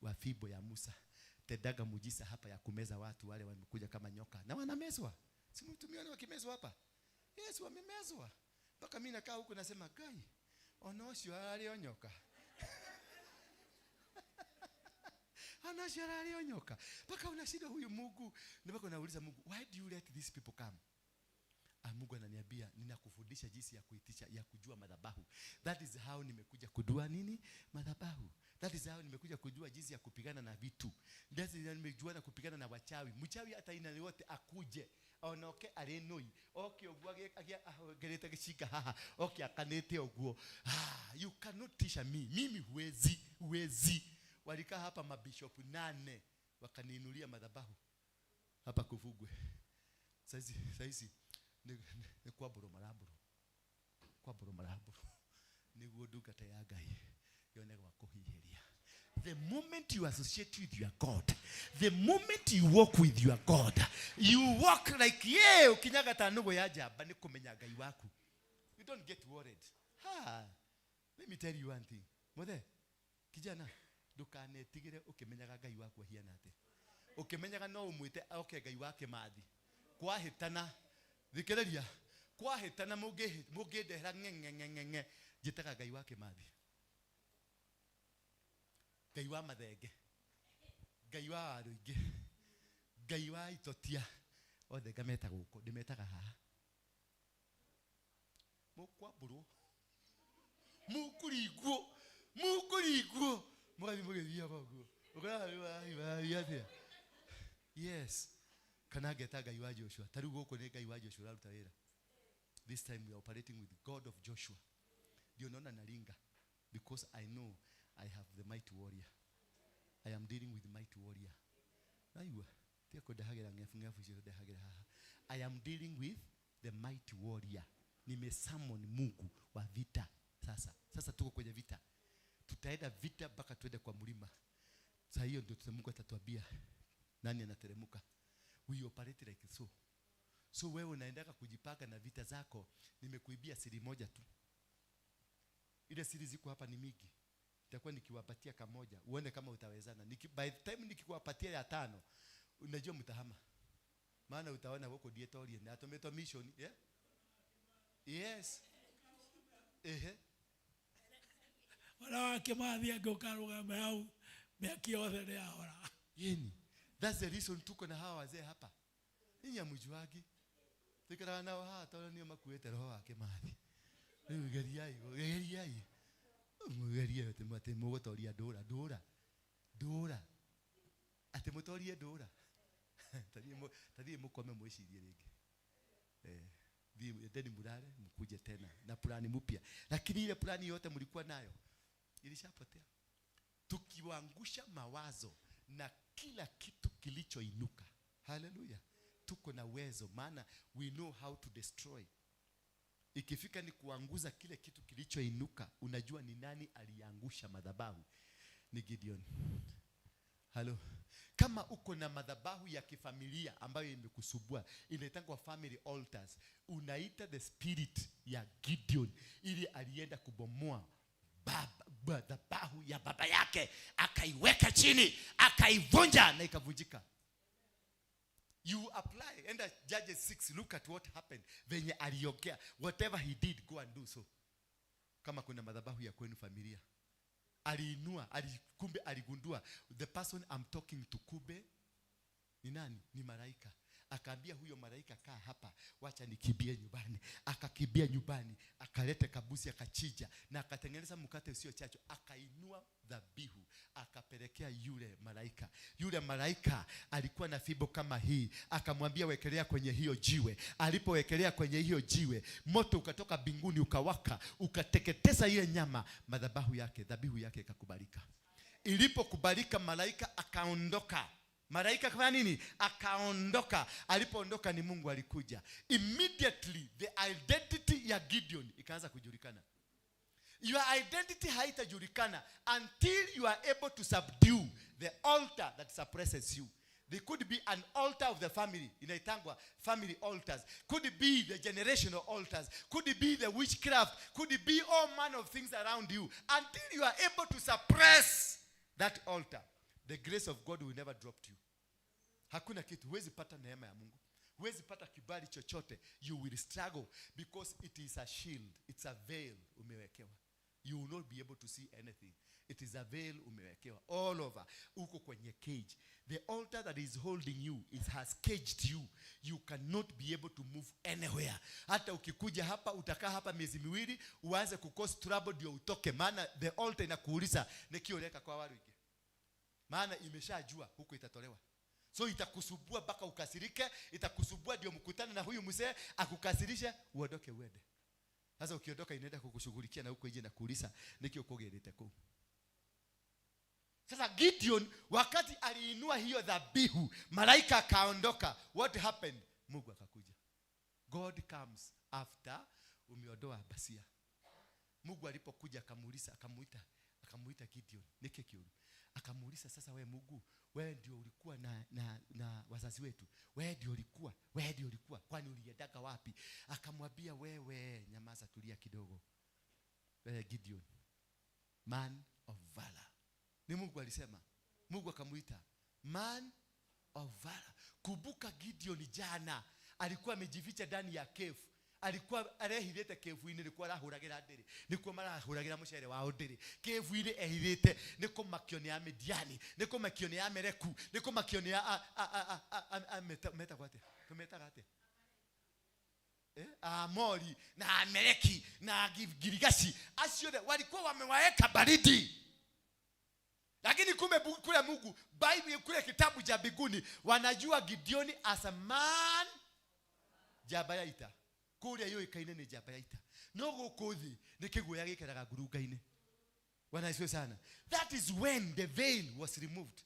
wa fimbo ya Musa, tendaga muujiza hapa ya kumeza watu wale wamekuja kama nyoka. Na wanamezwa. Si mtumione wakimezwa hapa? Yes, wamemezwa. Mpaka mimi nakaa huku nasema, Gai, onocio ararĩ o nyoka. Onocio ararĩ o nyoka. Mpaka unashinda huyu Mungu. Mpaka unauliza Mungu, why do you let these people come? Mungu ananiambia ninakufundisha jinsi ya kuitisha, ya kujua madhabahu. That is how nimekuja kujua nini? Madhabahu. That is how nimekuja kujua jinsi ya kupigana na vitu. That is how nimejua na kupigana na wachawi. Mchawi hata ina yote akuje. Onoke arenoi. Oke ogwo agerete gicika haha. Oke akanete ogwo. You cannot teach me. Mimi huwezi, huwezi. Walikaa hapa mabishop 8 wakaniinulia madhabahu hapa Kuvugwe. Saizi, saizi ni kwambũrwo marambũrwo, kwambũrwo marambũrwo nĩguo ndungata ya Ngai yone gwa kũhihĩria. The moment you associate with your God, the moment you walk with your God, you walk like, yeah, ukinyaga ta nũgũ ya njamba nĩ kũmenya Ngai waku. You don't get worried. Ha, let me tell you one thing. Muthe, kijana, ndũkanetigĩre ũkĩmenyaga Ngai waku ahiana atĩa. Ũkĩmenyaga no ũmwĩte oke Ngai wa Kĩmathi. Kwahĩtana, thikĩrĩria, kwahĩtana mũngĩndehera ng'eng'eng'eng'e, njĩtaga Ngai wa Kĩmathi. Ngai wa Mathenge, Ngai wa Warũingĩ, Ngai wa Itotia, othe ngameta gũkũ, ndĩmetaga haha. Mũkwambũrwo, mũkũringwo, mũkũringwo, mũgathiĩ mũgĩthiaga ũguo. Ũkoraga atĩa? Yes. Kana ngeta Ngai wa Joshua. Ta rĩu gũkũ nĩ Ngai wa Joshua ũraruta wĩra. This time we are operating with God of Joshua. Ndio naona naringa because I know I have the mighty warrior. I am dealing with the mighty warrior. Naigua, tiga kũndehagĩra ng'ebu ng'ebu icio ndehagĩra haha. I am dealing with the mighty warrior. Nimesummon Mungu wa vita. Sasa, sasa tuko kwenye vita. Tutaenda vita mpaka tuende kwa mlima. Sasa hiyo ndio Mungu atatuambia nani anateremka. We operate like so. So wewe unaendaka kujipanga na vita zako. Nimekuibia siri moja tu. Ile siri ziko hapa ni mingi. Nitakuwa nikiwapatia kamoja uone kama utawezana. By the time nikikuwapatia ya 5, unajua mtahama. Maana utaona huko dietorie na atometo mission, yeah? Yes. Ehe. Wana wake mathi angĩũka hau mĩaki yothe nĩ yahora. Yeni. That's the reason tuko na hawa wazee hapa. Ninyi hamjuagi. Tuikaraga nao haha tondũ nĩo makuĩte roho wa Kĩmathi. Rĩu geriai, geriai. Mũgerie atĩ mũgũtoria ndũra, ndũra. Ndũra. Atĩ mũtorie ndũra. Tathiĩ mũkome mwĩcirie rĩngĩ. Thiĩ endeni mulale mkuje tena na plani mpya. Lakini ile plani yote mlikuwa nayo ilishapotea. Tukiwaangusha mawazo na kila kitu kilichoinuka. Hallelujah. Tuko na uwezo maana we know how to destroy. Ikifika ni kuanguza kile kitu kilichoinuka, unajua ni nani aliangusha madhabahu? Ni Gideon. Halo. Kama uko na madhabahu ya kifamilia ambayo imekusumbua, inaitangwa family altars, unaita the spirit ya Gideon ili alienda kubomoa madhabahu ya baba yake, akaiweka chini, akaivunja na ikavunjika. You apply. Enda Judges 6, look at what happened. Venye aliongea, whatever he did, go and do so. Kama kuna madhabahu ya kwenu familia, aliinua, kumbe aligundua the person I'm talking to kumbe ni nani? Ni malaika. Akaambia huyo malaika, kaa hapa, wacha nikimbie nyumbani. Akakimbia nyumbani, akaleta kabusi, akachinja na akatengeneza mkate usio chachu, akainua dhabihu, akapelekea yule malaika. Yule malaika alikuwa na fimbo kama hii, akamwambia wekelea kwenye hiyo jiwe. Alipowekelea kwenye hiyo jiwe, moto ukatoka mbinguni ukawaka, ukateketeza ile nyama. Madhabahu yake, dhabihu yake ikakubalika. Ilipokubalika, malaika akaondoka. Malaika akafanya nini? Akaondoka. Alipoondoka ni Mungu alikuja. Immediately the identity ya Gideon ikaanza kujulikana. Your identity haitajulikana until you are able to subdue the altar that suppresses you. There could be an altar of the family, inaitangwa family altars. Could be the generational altars. Could be the witchcraft. Could be all manner of things around you. Until you are able to suppress that altar, the grace of God will never drop to you. Hakuna kitu, huwezi pata neema ya Mungu, huwezi pata kibali chochote. You will struggle because it is a shield, it's a veil umewekewa. You will not be able to see anything. It is a veil umewekewa all over. Uko kwenye cage. The altar that is holding you, it has caged you. You cannot be able to move anywhere. Hata ukikuja hapa, utakaa hapa miezi 2, uanze kucause trouble ndio utoke, maana the altar inakuuliza, "Nĩkĩ ũreka kwa Waruinge?" Maana imeshajua huko itatolewa. So itakusubua mpaka ukasirike, itakusubua ndio mkutane na huyu mzee akukasirishe, uondoke uende. Sasa ukiondoka, inaenda kukushughulikia na huko nje na kuuliza, "Nĩkĩ ũkũgĩrĩte kũu?" Sasa Gideon wakati aliinua hiyo dhabihu, malaika akaondoka. What happened? Mungu akakuja. God comes after umeondoa basia. Mungu alipokuja akamuuliza, akamuita Gideon, "Nĩkĩ kĩũru?" Akamuuliza, "Sasa we Mungu, wewe ndio ulikuwa na wazazi wetu, wewe ndio ulikuwa, kwani uliendaga wapi?" Akamwambia, "Wewe nyamaza, tulia kidogo. Wewe Gideon, man of valor." Ni Mungu alisema. Mungu akamuita man of valor. Kumbuka Gideon jana alikuwa amejificha ndani ya cave, alikuwa arehithĩte cave-inĩ, nĩkuo arahũragĩra ndĩrĩ, nĩkuo marahũragĩra mũcere wao ndĩrĩ cave-inĩ ehithĩte, nĩ kũmakio nĩ Amidiani, nĩ kũmakio nĩ Amereku, nĩ kũmakio nĩ metagwo atĩa, tũmetaga atĩa? Amori na Ameleki na Girigashi, acio othe walikuwa wamewaeka baridi, lakini kumbe kule Mungu Bible, kule kitabu cha mbinguni wanajua Gideoni as a man, njamba ya ita. Kũrĩa yũĩkaine nĩ njamba ya ita, no gũkũ thĩ nĩ kĩguoya gĩikaraga ngurunga-inĩ. Bwana asifiwe sana. That is when the veil was removed.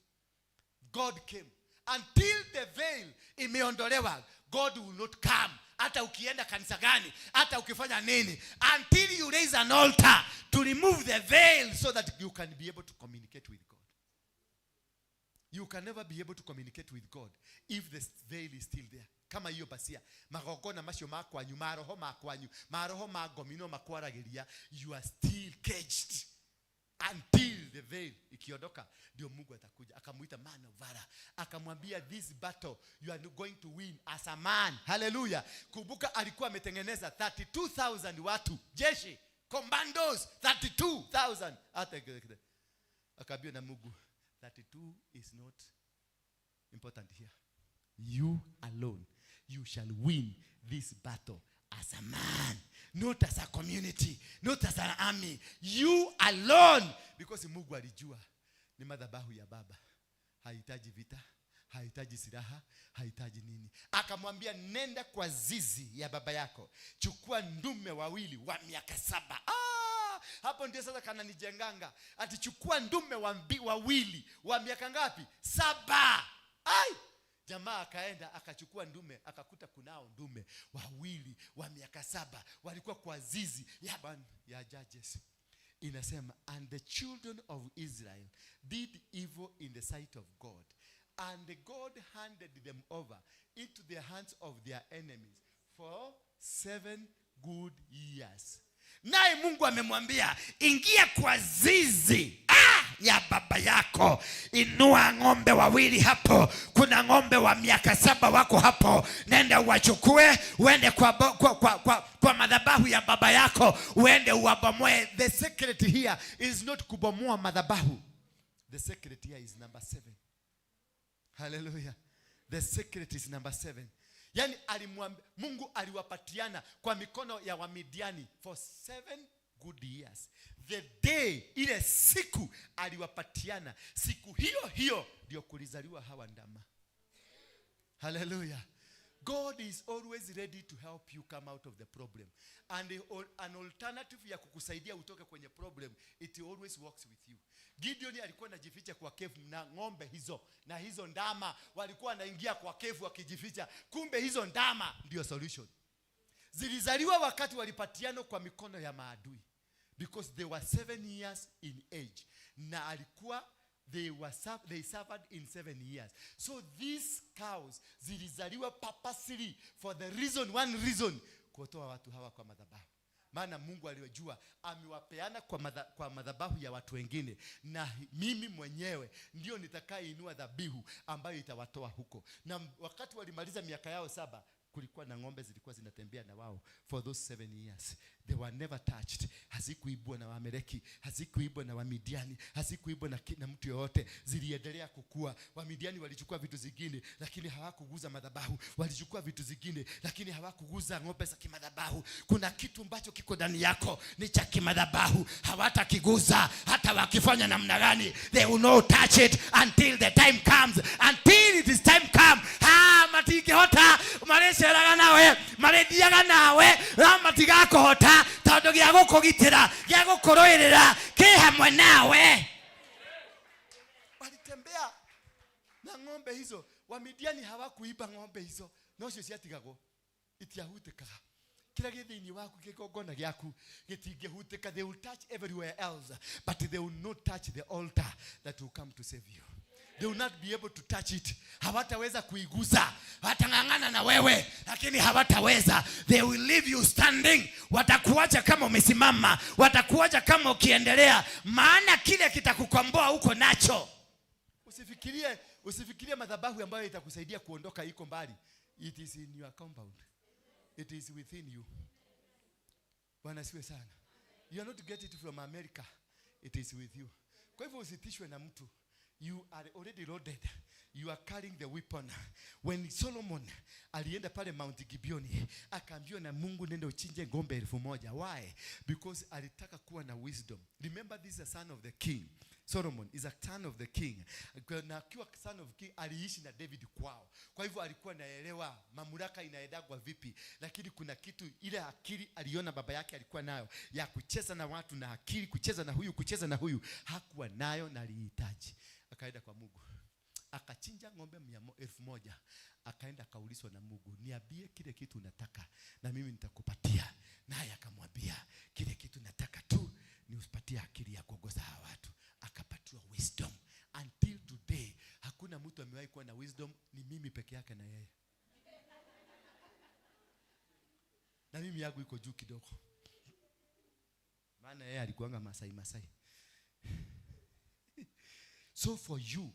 God came. Until the veil imeondolewa, God will not come. Hata ukienda kanisa gani, hata ukifanya nini, until you raise an altar to remove the veil so that you can be able to communicate with God. You can never be able to communicate with God if the veil is still there. Kama hiyo basia, magongona macio ma kwanyu, maroho ma kwanyu, maroho ma ngomi no makwaragĩria. You are still caged until the veil ikiondoka, ndio Mungu atakuja. Akamuita man of valor, akamwambia, "This battle you are going to win as a man." Haleluya! Kumbuka alikuwa ametengeneza 32,000 watu, jeshi, commandos 32,000. Hata akaambiwa na Mungu, "32 is not important here. You alone, you shall win this battle as a man, not as a community, not as an army, you alone." Because Mungu alijua ni madhabahu ya baba, hahitaji vita, hahitaji silaha, hahitaji nini. Akamwambia, "Nenda kwa zizi ya baba yako, chukua ndume wawili wa miaka 7." Ah, hapo ndio sasa kananijenganga, ati chukua ndume wawili wa miaka ngapi? 7. Ai, jamaa akaenda akachukua ndume, akakuta kunao ndume wawili wa miaka 7 walikuwa kwa zizi ya Judges. Inasema, "And the children of Israel did evil in the sight of God, and God handed them over into the hands of their enemies for 7 good years." Naye Mungu amemwambia, "Ingia kwa zizi ya baba yako, inua ng'ombe wawili hapo, kuna ng'ombe wa miaka 7 wako hapo, nenda uwachukue, uende kwa madhabahu ya baba yako, uende uwabomoe." The secret here is not kubomoa madhabahu. The secret here is number 7. Hallelujah. The secret is number 7. Yani alimwambia, Mungu aliwapatiana kwa mikono ya Wamidiani for 7 good years. The day, ile siku aliwapatiana, siku hiyo hiyo ndio kulizaliwa hawa ndama. Hallelujah. God is always ready to help you come out of the problem. And an alternative ya kukusaidia utoke kwenye problem, it always works with you. Gideon alikuwa anajificha kwa cave na ng'ombe hizo na hizo ndama, walikuwa wanaingia kwa cave wakijificha. Kumbe hizo ndama ndio solution. Zilizaliwa wakati walipatiana kwa mikono ya maadui because they were 7 years in age. Na alikuwa They suffered in 7 years. So these cows zilizaliwa purposely for the reason, one reason, kuotoa watu hawa kwa madhabahu, maana Mungu aliwajua amewapeana kwa madhabahu ya watu wengine, na mimi mwenyewe ndio nitakayeinua dhabihu ambayo itawatoa huko. Na wakati walimaliza miaka yao 7, kulikuwa na ng'ombe zilikuwa zinatembea na wao for those 7 years. They were never touched. Hazikuibwa na Waameleki, hazikuibwa na Wamidiani, hazikuibwa na mtu yoyote. Ziliendelea kukua. Wamidiani walichukua vitu zingine, lakini hawakuguza madhabahu. Walichukua vitu zingine, lakini hawakuguza ng'ombe za kimadhabahu. Kuna kitu ambacho kiko ndani yako ni cha kimadhabahu, hawatakiguza hata wakifanya namna gani. They will not touch it until the time comes, until it is time come. Ha, matingĩhota, marĩceraga nawe, marĩthiaga nawe, no matigakũhota tondũ gĩa gũkũgitĩra, gĩa gũkũrũĩrĩra kĩ hamwe nawe. Walitembea na ng'ombe hizo. Wamidiani hawakuiba ng'ombe hizo, nocio ciatigagwo itiahutĩkaga. Kĩrĩa gĩ thĩinĩ waku, kĩgongona gĩaku gĩtingĩhutĩka. They will touch everywhere else, but they will not touch the altar that will come to save you. They will not be able to touch it. Hawataweza kuigusa. Watang'ang'ana na wewe, lakini hawataweza. They will leave you standing. Watakuacha kama umesimama, watakuacha kama ukiendelea, maana kile kitakukomboa uko nacho. Usifikirie madhabahu ambayo itakusaidia kuondoka iko mbali. It is in your compound, it is within you. Bwana asifiwe sana. You are not get it from America, it is with you. Kwa hivyo usitishwe na mtu. You are already loaded. You are carrying the weapon. When Solomon alienda pale Mount Gibeoni, akaambiwa na Mungu, "Nenda uchinje ng'ombe 1000." Why? Because alitaka kuwa na wisdom. Remember, this is a son of the king. Solomon is a son of the king. Na akiwa son of king, aliishi na David kwao. Kwa hivyo alikuwa naelewa mamlaka inaendagwa vipi, lakini kuna kitu ile akili aliona baba yake alikuwa nayo ya kucheza na watu na akili, kucheza na huyu, kucheza na huyu, hakuwa nayo na alihitaji. Akaenda kwa Mungu, akachinja ng'ombe 1000. Akaenda akaulizwa na Mungu, "Niambie kile kitu unataka na mimi nitakupatia." Naye akamwambia, "Kile kitu nataka tu ni usipatie akili ya kuongoza hawa watu." Akapatiwa wisdom. Until today hakuna mtu amewahi kuwa na wisdom, ni mimi peke yake na yeye, na mimi yangu iko juu kidogo, maana yeye alikuanga Masai Masai. So for you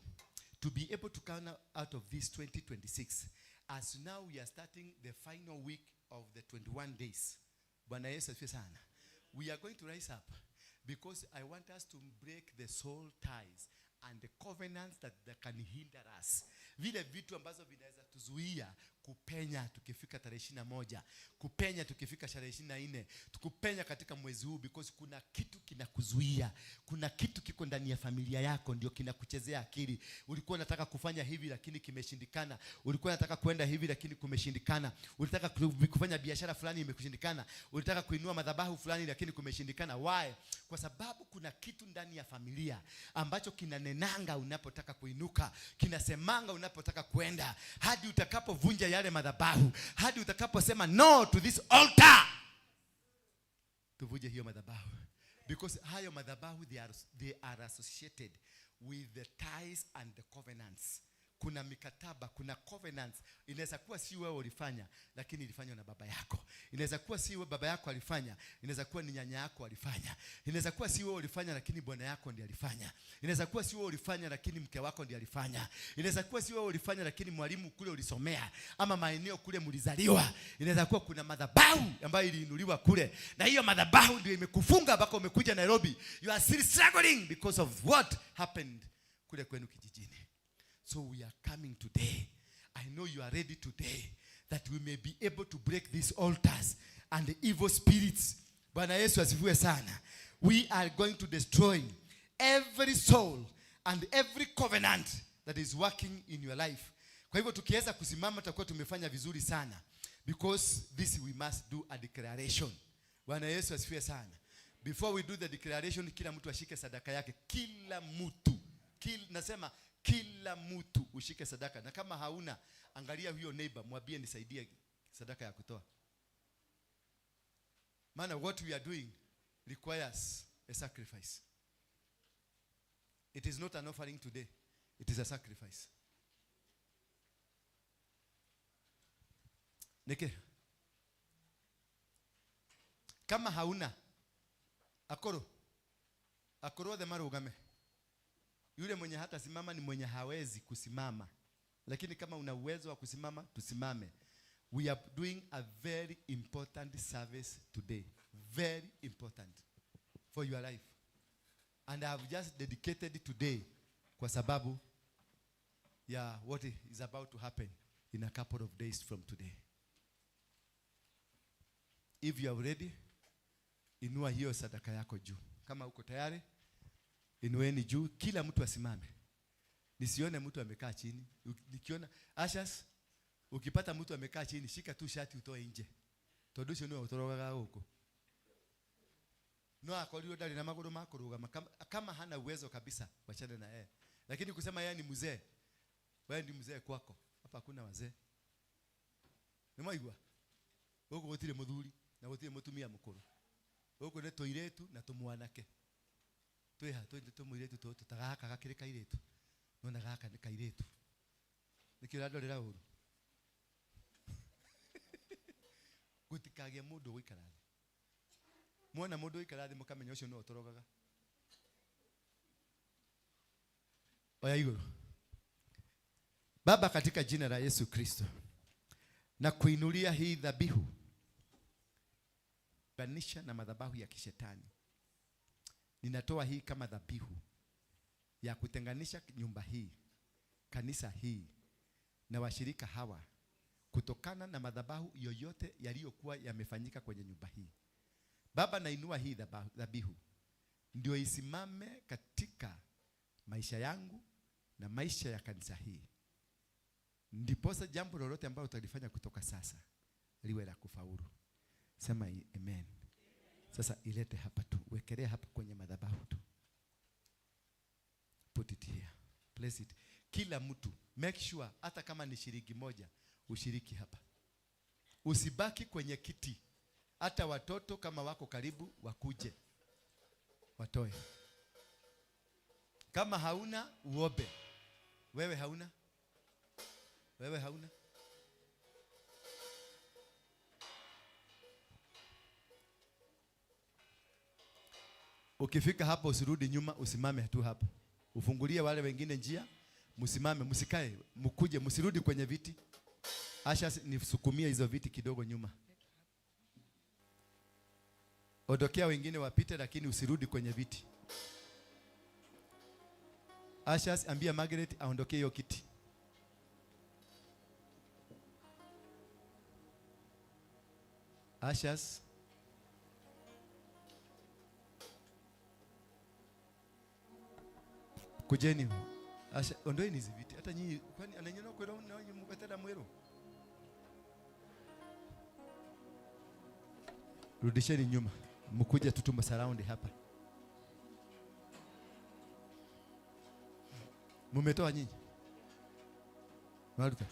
to be able to come out of this 2026, as now we are starting the final week of the 21 days, Bwana Yesu asifiwe sana, we are going to rise up because I want us to break the soul ties and the covenants that can hinder us, vile vitu ambazo vinaweza tuzuia kupenya tukifika tarehe 21, kupenya tukifika tarehe 24, kupenya katika mwezi huu, because kuna kitu kinakuzuia. Kuna kitu kiko ndani ya familia yako ndio kinakuchezea akili. Ulikuwa unataka kufanya hivi lakini kimeshindikana. Ulikuwa unataka kwenda hivi lakini kumeshindikana. Ulitaka kufanya biashara fulani, imekushindikana. Ulitaka kuinua madhabahu fulani lakini kumeshindikana. Why? Kwa sababu kuna kitu ndani ya familia ambacho kinanenanga unapotaka kuinuka, kinasemanga unapotaka kwenda, hadi utakapovunja yale madhabahu, hadi utakaposema no to this altar. Tuvunje hiyo madhabahu, because hayo madhabahu, they are associated with the ties and the covenants. Kuna mikataba, kuna covenants. Inaweza kuwa si wewe ulifanya, lakini ilifanywa na baba yako. Inaweza kuwa si wewe baba yako alifanya, inaweza kuwa ni nyanya yako alifanya. Inaweza kuwa si wewe ulifanya, lakini bwana yako ndiye alifanya. Inaweza kuwa si wewe ulifanya, lakini mke wako ndiye alifanya. Inaweza kuwa si wewe ulifanya, lakini mwalimu kule ulisomea ama maeneo kule mlizaliwa. Inaweza kuwa kuna madhabahu ambayo iliinuliwa kule, na hiyo madhabahu ndio imekufunga mpaka umekuja Nairobi. You are still struggling because of what happened kule kwenu kijijini. So we are coming today. I know you are ready today that we may be able to break these altars and the evil spirits. Bwana Yesu asifiwe sana. We are going to destroy every soul and every covenant that is working in your life. Kwa hivyo tukiweza kusimama tutakuwa tumefanya vizuri sana, because this we must do a declaration. Bwana Yesu asifiwe sana. Before we do the declaration, kila mtu ashike sadaka yake. Kila mtu. Nasema kila mtu ushike sadaka, na kama hauna, angalia huyo neighbor, mwambie, "Nisaidie sadaka ya kutoa," maana what we are doing requires a sacrifice. It is not an offering today. It is a sacrifice. Nike. Kama hauna akoro akoro othe marugame. Yule mwenye hata simama ni mwenye hawezi kusimama, lakini kama una uwezo wa kusimama, tusimame. We are doing a very important service today, very important for your life, and I have just dedicated today kwa sababu ya what is about to happen in a couple of days from today. If you are ready, inua hiyo sadaka yako juu. Kama uko tayari, inueni juu, kila mtu asimame. Nisione mtu amekaa chini. Nikiona ushers, ukipata mtu amekaa chini, shika tu shati utoe nje. Tondu ucio niwe utorogaga guku. No akorirwo ndari na maguru ma kurugama. Kama hana uwezo kabisa, wachane na yeye. Lakini kusema yeye ni mzee, wewe ndi mzee kwako. Hapa hakuna wazee. Nĩmwaigua? Gũkũ gũtirĩ mũthuri na gũtirĩ mũtumia mũkũrũ. Gũkũ nĩ tũirĩtu na tũmwanake. Twĩha tũmũirĩtu tũtũ ta gaka gakĩrĩ kairĩtu. Nona gaka nĩ kairĩtu. Nĩkĩo ũrandorera ũru? Gũtikagĩe mũndũ ũgũikara thĩ. Mwona mũndũ ũikara thĩ mũkamenya ũcio nĩwe ũtorogaga. Oya igũrũ. Baba, katika jina la Yesu Kristo, na kuinulia hii dhabihu banisha na madhabahu ya kishetani. Ninatoa hii kama dhabihu ya kutenganisha nyumba hii, kanisa hii na washirika hawa kutokana na madhabahu yoyote yaliyokuwa yamefanyika kwenye nyumba hii. Baba, nainua hii dhabihu ndio isimame katika maisha yangu na maisha ya kanisa hii. Ndiposa jambo lolote ambalo utalifanya kutoka sasa liwe la kufaulu. Sema amen. Sasa ilete hapa tu, wekelea hapa kwenye madhabahu tu. Put it here. Place it. Kila mtu make sure hata kama ni shilingi moja ushiriki hapa. Usibaki kwenye kiti. Hata watoto kama wako karibu wakuje watoe. Kama hauna uombe. Wewe hauna? Wewe hauna? Ukifika hapo usirudi nyuma, usimame tu hapo. Ufungulie wale wengine njia, msimame, msikae, mkuje, msirudi kwenye viti. Asha, nisukumie hizo viti kidogo nyuma. Ondokea wengine wapite, lakini usirudi kwenye viti. Asha, ambia Margaret aondokee hiyo kiti. Ashas, kujeni. Asha, ondoeni hizi viti. Hata nyinyi kwani ananyona kwero na nyinyi mkatala mwero. Rudisheni nyuma. Mkuje tutumba surround hapa. Mumetoa nyinyi? Maruta.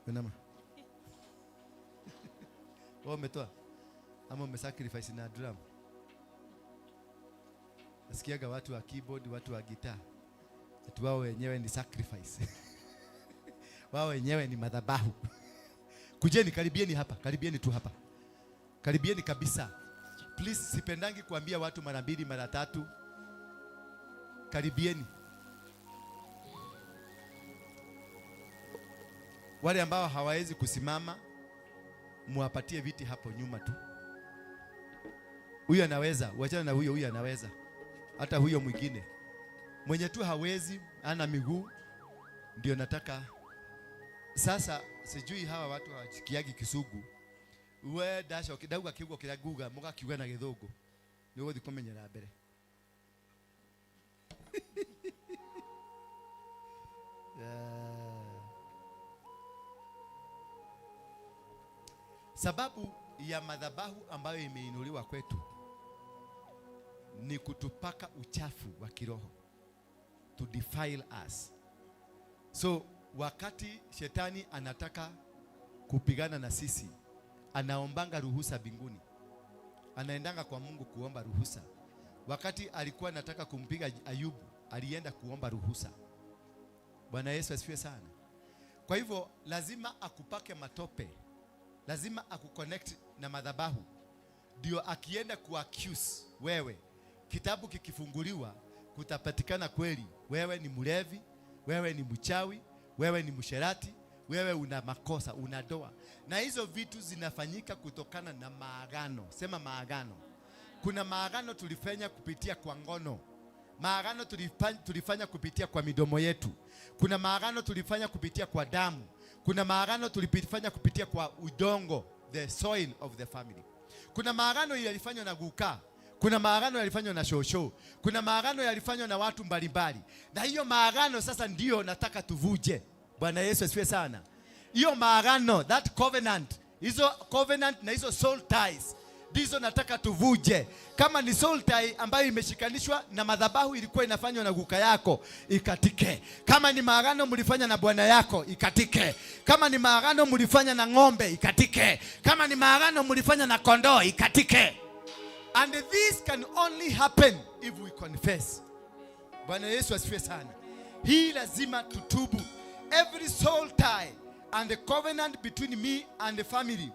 Wenama. Wewe umetoa? Ama umesacrifice na drum? Nasikiaga watu wa keyboard, watu wa guitar. Ati wao wenyewe ni sacrifice. Wao wenyewe ni madhabahu. Kujeni, karibieni hapa, karibieni tu hapa. Karibieni kabisa. Please, sipendangi kuambia watu mara mbili, mara tatu. Karibieni. Wale ambao hawawezi kusimama, muwapatie viti hapo nyuma tu. Huyu anaweza, uachane na huyo, huyu anaweza. Hata huyo mwingine. Mwenye tu hawezi, ana miguu, ndio nataka. Sasa sijui hawa watu hawasikiagi Kisugu. We dasha ndauga kiugo kiria nguga mugakiuga na Githungu. Ni uguthi kumenyera mbere. Sababu ya madhabahu ambayo imeinuliwa kwetu ni kutupaka uchafu wa kiroho, to defile us. So wakati shetani anataka kupigana na sisi, anaombanga ruhusa mbinguni. Anaendanga kwa Mungu kuomba ruhusa. Wakati alikuwa anataka kumpiga Ayubu, alienda kuomba ruhusa. Bwana Yesu asifiwe sana. Kwa hivyo lazima akupake matope, lazima akuconnect na madhabahu, ndio akienda kuaccuse wewe, kitabu kikifunguliwa kutapatikana kweli wewe ni mlevi, wewe ni mchawi, wewe ni msherati, wewe una makosa, una doa. Na hizo vitu zinafanyika kutokana na maagano. Sema maagano. Kuna maagano tulifanya kupitia kwa ngono, maagano tulifanya kupitia kwa midomo yetu, kuna maagano tulifanya kupitia kwa damu, kuna maagano tulifanya kupitia kwa udongo, the soil of the family. Kuna maagano yalifanywa na guka, kuna maagano yalifanywa na shosho, kuna maagano yalifanywa na watu mbalimbali, na hiyo maagano sasa ndiyo nataka tuvuje. Bwana Yesu asifiwe sana. Hiyo maagano, that covenant, hizo covenant na hizo soul ties ndizo nataka tuvuje. Kama ni soul tie ambayo imeshikanishwa na madhabahu ilikuwa inafanywa na guka yako, ikatike. Kama ni maagano mlifanya na bwana yako, ikatike. Kama ni maagano mlifanya na ng'ombe, ikatike. Kama ni maagano mlifanya na kondoo, ikatike. And this can only happen if we confess. Bwana Yesu asifiwe sana. Hii lazima tutubu. Every soul tie and the covenant between me and the family,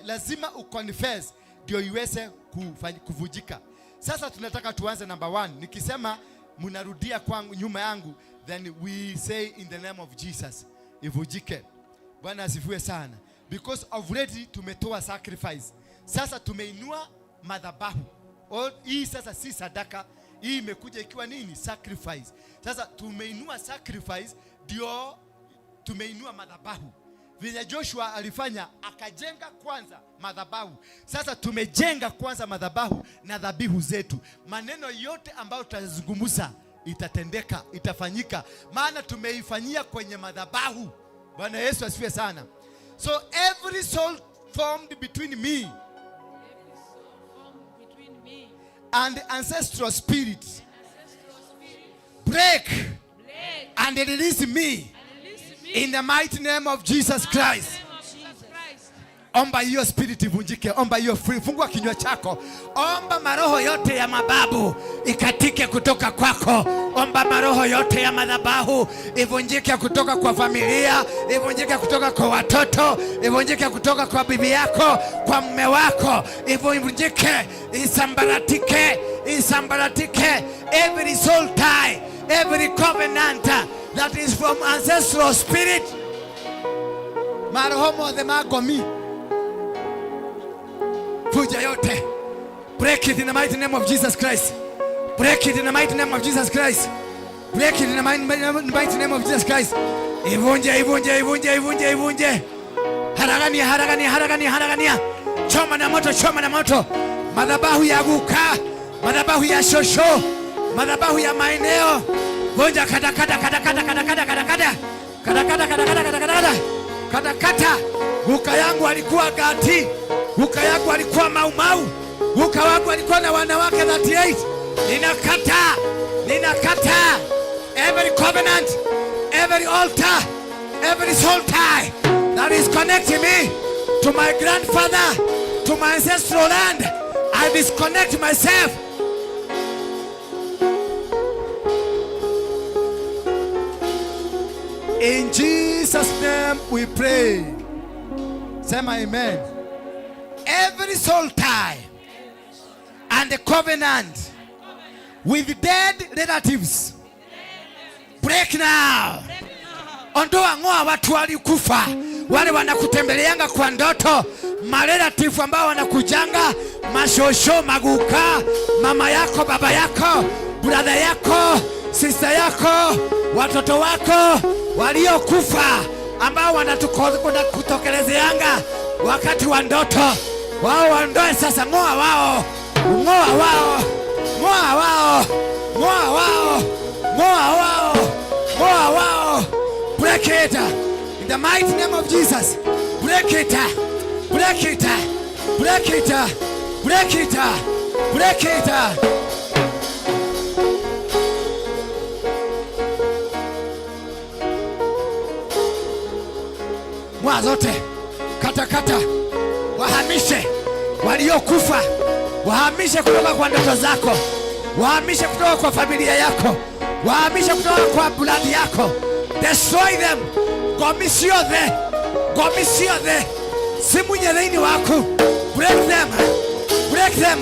lazima uconfess ndio iweze kuvujika. Sasa tunataka tuanze number one. Nikisema mnarudia kwangu nyuma yangu, then we say in the name of Jesus ivujike. Bwana asifiwe sana. Because already tumetoa sacrifice. Sasa tumeinua madhabahu. Hii sasa si sadaka, hii imekuja ikiwa nini? Sacrifice. Sasa tumeinua sacrifice, ndio tumeinua madhabahu. Vile Joshua alifanya, akajenga kwanza madhabahu. Sasa tumejenga kwanza madhabahu na dhabihu zetu. Maneno yote ambayo tutazungumza itatendeka, itafanyika, maana tumeifanyia kwenye madhabahu. Bwana Yesu asifiwe sana. So every soul formed between me Every soul formed between me and ancestral spirits, ancestral spirit, break break and release me and release me in the mighty name of Jesus Christ. in the name of Jesus Christ. Omba hiyo spirit ivunjike, omba hiyo free. Fungua kinywa chako, omba maroho yote ya mababu ikatike kutoka kwako. Omba maroho yote ya madhabahu ivunjike kutoka kwa familia, ivunjike kutoka kwa watoto, ivunjike kutoka kwa bibi yako, kwa mume wako, ivunjike, isambaratike, isambaratike. Every soul tie, every covenant that is from ancestral spirit, maroho mothe ma ngomi, vuja yote. Break it in the mighty name of Jesus Christ. Break it in the mighty name of Jesus Christ. Break it in the mighty name of Jesus Christ. Ivunje, ivunje, ivunje, ivunje, ivunje. Haragania, haragania, haragania, haragania. Choma na moto, choma na moto. Madhabahu ya guka, madhabahu ya shosho, madhabahu ya maeneo. Vunja, kata, kata, kata, kata, kata, kata, kata, kata. Kata, kata, kata, kata, kata, kata, kata. Kata, kata. Guka yangu alikuwa gati. Guka yangu alikuwa maumau. Guka wangu alikuwa na wanawake 38. Ninakata, ninakata every covenant, every altar, every soul tie that is connecting me to my grandfather, to my ancestral land. I disconnect myself. In Jesus' name we pray. Sema amen. Every soul tie and the covenant with dead relatives, break now. Ondoa, ng'oa watu walikufa, wale wanakutembeleanga kwa ndoto, marelative ambao wanakujanga, mashosho, maguka, mama yako, baba yako, brother yako, sister yako, watoto wako waliokufa ambao wanakutokelezea wakati wa ndoto, wao waondoe sasa. Ng'oa wao, ng'oa wao, ng'oa wao, ng'oa wao, ng'oa wao, ng'oa wao. Break it in the mighty name of Jesus. Break it, break it, break it, break it, break it. Ng'oa zote, kata kata, wahamishe waliokufa, wahamishe kutoka kwa ndoto zako, Wahamishe kutoka kwa familia yako. Wahamishe kutoka kwa blood yako. Destroy them. Ngomi ciothe, ngomi ciothe simunye thĩinĩ waku. Break them, break them,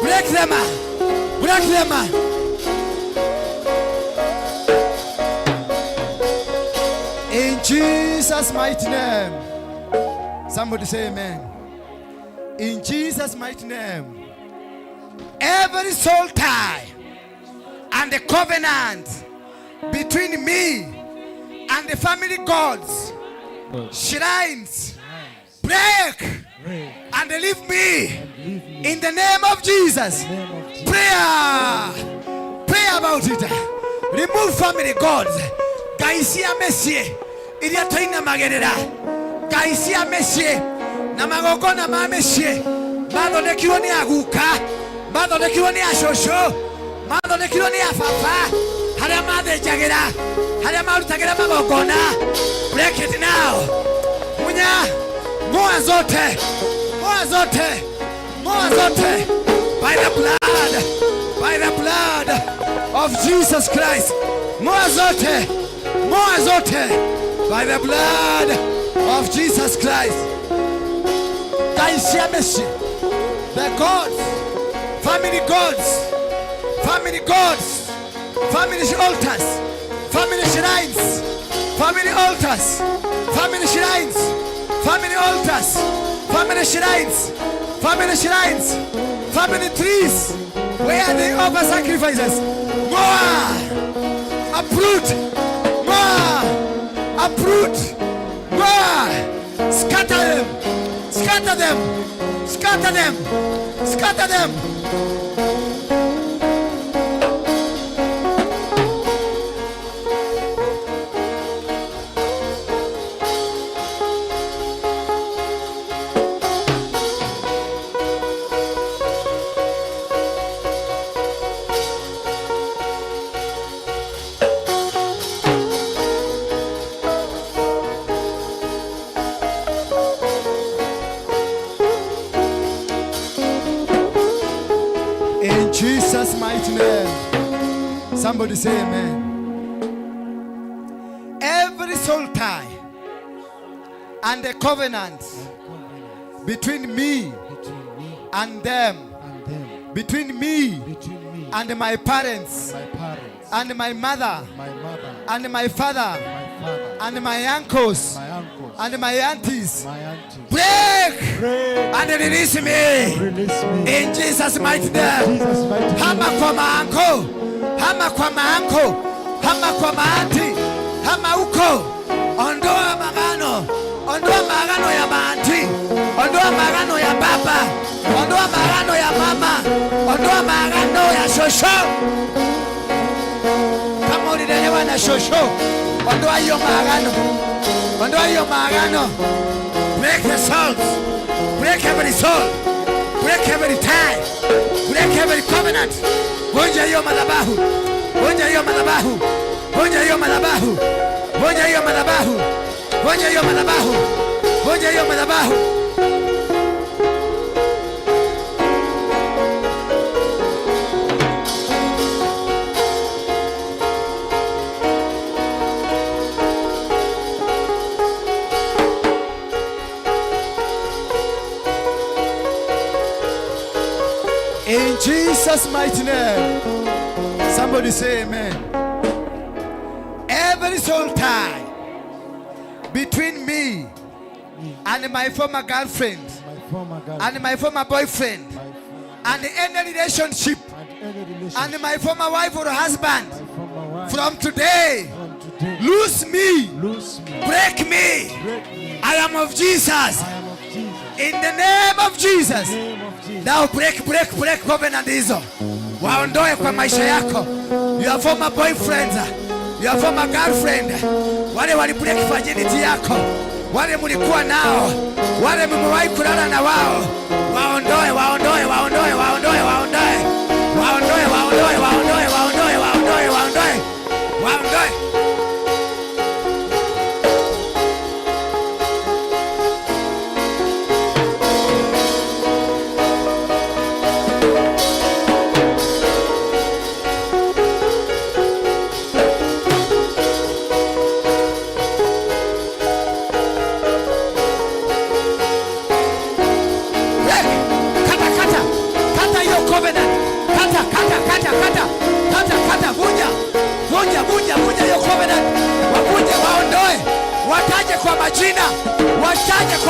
break them, break them. In Jesus' mighty name. Somebody say amen. In Jesus' mighty name. Every soul tie and the covenant between me and the family gods, shrines, break and leave me in the name of Jesus. Prayer. Pray about it. Remove family gods. Ngai cia mĩciĩ iria tũinamagĩrĩra, ngai cia mĩciĩ na magongona ma mĩciĩ mathondekirwo nĩ aguka, mathondekirwo nĩ acũcũ, mathondekirwo nĩ ababa, harĩa mathĩnjagĩra, harĩa marutagĩra magongona. Break it now. Munya ng'oa zote, ng'oa zote, ng'oa zote by the blood, by the blood of Jesus Christ. Ng'oa zote, ng'oa zote by the blood of Jesus Christ. Ngai cia mĩciĩ, the gods, family gods, family gods, family altars, family shrines, family altars, family shrines, family altars, family shrines, family shrines, family trees, where they offer sacrifices. Ng'oa, uproot, ng'oa, uproot, ng'oa, scatter them, scatter them, scatter them, scatter them. In Jesus' mighty name. Somebody say amen. Every soul tie and the covenant between me and them, between me and my parents, and my mother, and my father, and my uncles, and my aunties, break and release me in Jesus' mighty name. Hama kwa maanko, hama kwa maanko, hama kwa maanti, hama huko. Ondoa maagano, ondoa maagano ya maanti, ondoa maagano ya baba, ondoa maagano ya mama, ondoa maagano ya shosho. Kama ulilelewa na shosho, ondoa hiyo maagano, ondoa hiyo maagano. Break the souls, break every soul, break every tie, break every covenant. Vunja hiyo madhabahu, vunja hiyo madhabahu, vunja hiyo madhabahu, vunja hiyo madhabahu, vunja hiyo madhabahu, vunja hiyo madhabahu. In Jesus' mighty name. Somebody say amen. Every soul tie between me and my former girlfriend and my former boyfriend and any relationship and my former wife or husband, from today, loose me, break me. I am of Jesus. In the name of Jesus. Now break, break, break covenant hizo. Waondoe kwa maisha yako. Your former boyfriends, your former girlfriend, wale wali break virginity yako, wale mlikuwa nao, wale mmewahi kulala na wao, waondoe, waondoe, waondoe, waondoe, waondoe, waondoe, waondoe, waondoe, waondoe, waondoe, waondoe, waondoe.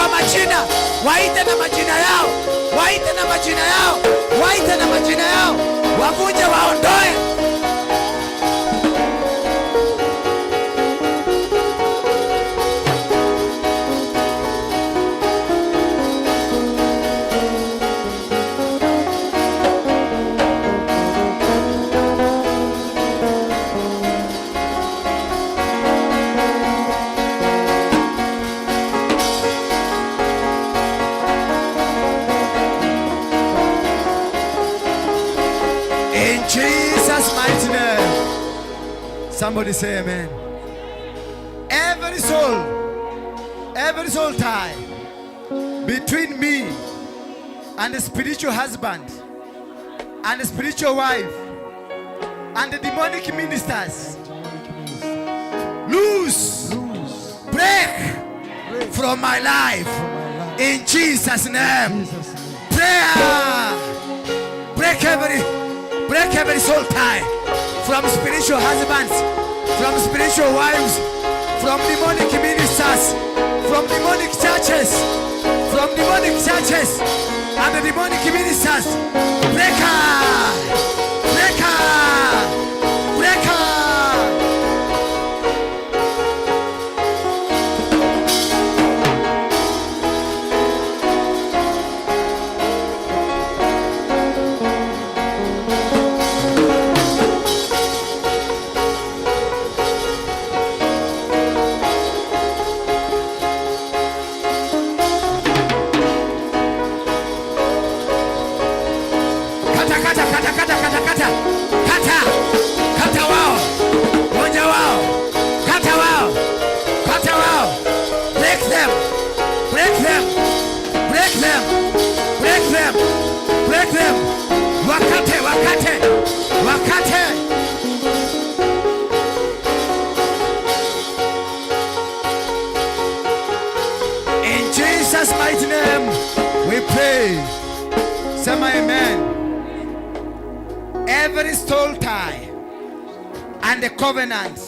Kwa majina, waite na majina yao, waite na majina yao, waite na majina yao, wavunje, waondoe. In Jesus' mighty name. Somebody say amen. Every soul tie between me and the spiritual husband and the spiritual wife and the demonic ministers, loose, break from my life. In Jesus' name. Prayer. Break every soul tie from spiritual husbands, from spiritual wives, from demonic ministers, from demonic churches, from demonic churches and the demonic ministers. Breaker, breaker, breaker. Kata, kata, kata, kata, kata, kata, kata, kata wao, moja wao, kata wao, kata wao. Break them, break them, break them, break them, break them. Wakate, wakate, wakate. In Jesus' mighty name, we pray. Sema amen. Every soul tie and the covenant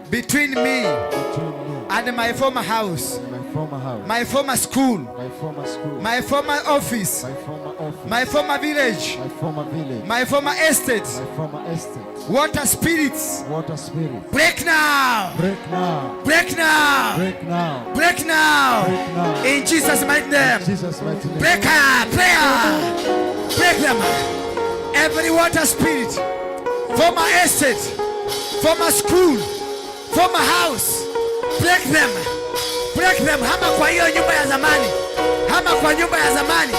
between me Between me and my former house, and my former house, my former school, my former school, my former office, my former office, my former village, my former village, my former estate, my former estate, water spirits, water spirit, break now, break now, break now, break now, break now, break now. In Jesus' mighty name. Jesus' mighty name. Break her, prayer, break them. Every water spirit, former estate, former school, former house, break them, break them. Hama kwa hiyo nyumba ya zamani, hama kwa nyumba ya zamani,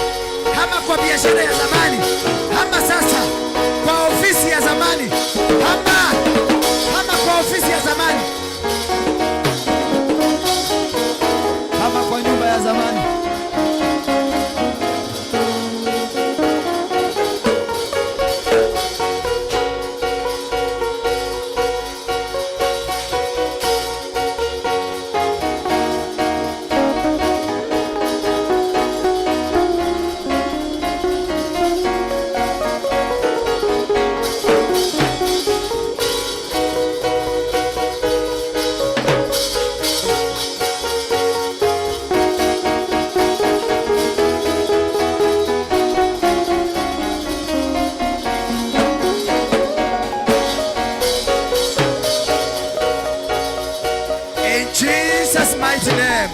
hama kwa biashara ya zamani, hama sasa kwa ofisi ya zamani, hama, hama kwa ofisi ya zamani, hama kwa nyumba ya zamani. In Jesus' mighty name.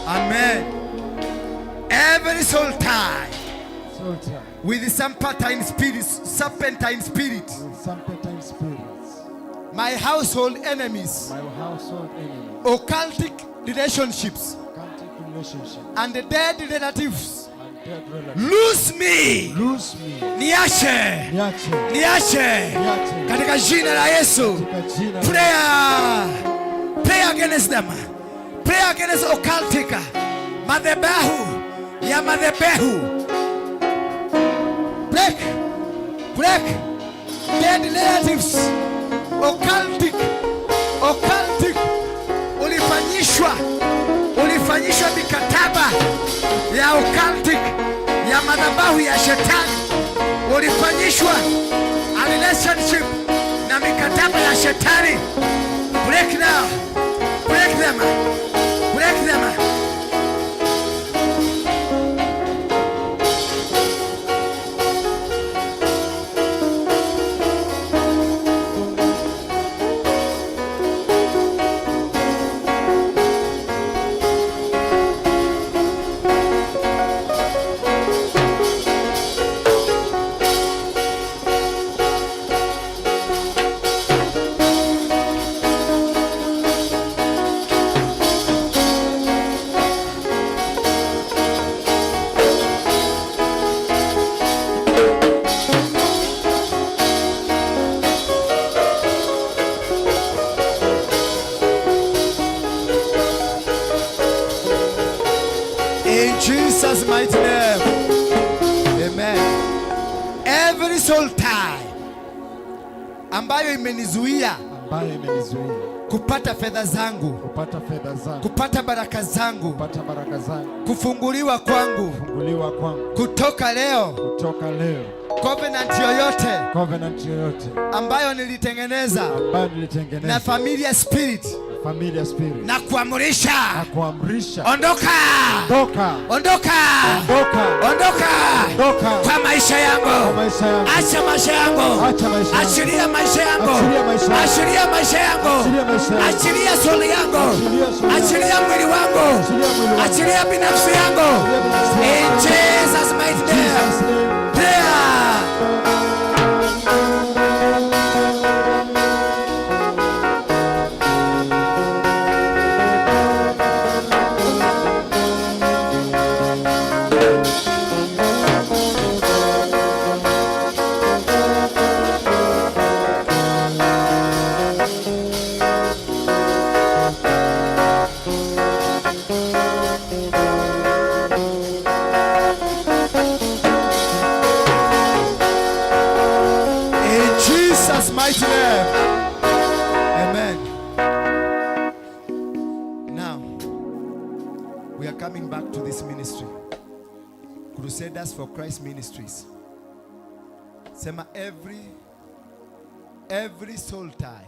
Amen. Every soul tie Soul tie with the serpentine spirit, with serpentine spirits, my household enemies, my household enemies, occultic relationships, occultic relationship, and the dead relatives, and dead relatives. loose me. Loose me. Niache. Niache. Niache. Niache. Katika jina la Yesu. Katika jina la Prayer. Pray against them. Pray against occultic. Madhabahu ya madhabahu. Break. Break. Dead relatives. Occultic. Occultic. Ulifanyishwa. Ulifanyishwa mikataba ya occultic ya madhabahu ya shetani. Ulifanyishwa a relationship na mikataba ya shetani. Break now. Break them. Break them. soul tie ambayo imenizuia Ambayo imenizuia kupata fedha zangu, kupata fedha zangu, kupata baraka zangu, kupata baraka zangu, kufunguliwa kwangu, kufunguliwa kwangu, kutoka leo, kutoka leo, covenant yoyote covenant yoyote ambayo nilitengeneza ambayo na nilitengeneza familia spirit, familia spirit, na kuamrisha, na kuamrisha, ondoka, ondoka, ondoka, ondoka, ondoka ondoka kwa maisha yangu, kwa maisha yangu, acha maisha yangu, acha maisha yangu, achilia maisha yangu, Achilia maisha yangu. achilia maisha yangu, Achilia maisha yangu. achilia soli yangu, Achilia soul yangu. achilia mwili wangu, Achilia mwili wangu. achilia binafsi yangu, Achilia binafsi yangu. in Jesus mighty name. Jesus name. Prayer. In Jesus' mighty name. Amen. Now, we are coming back to this ministry. Crusaders for Christ Ministries. Sema every soul tie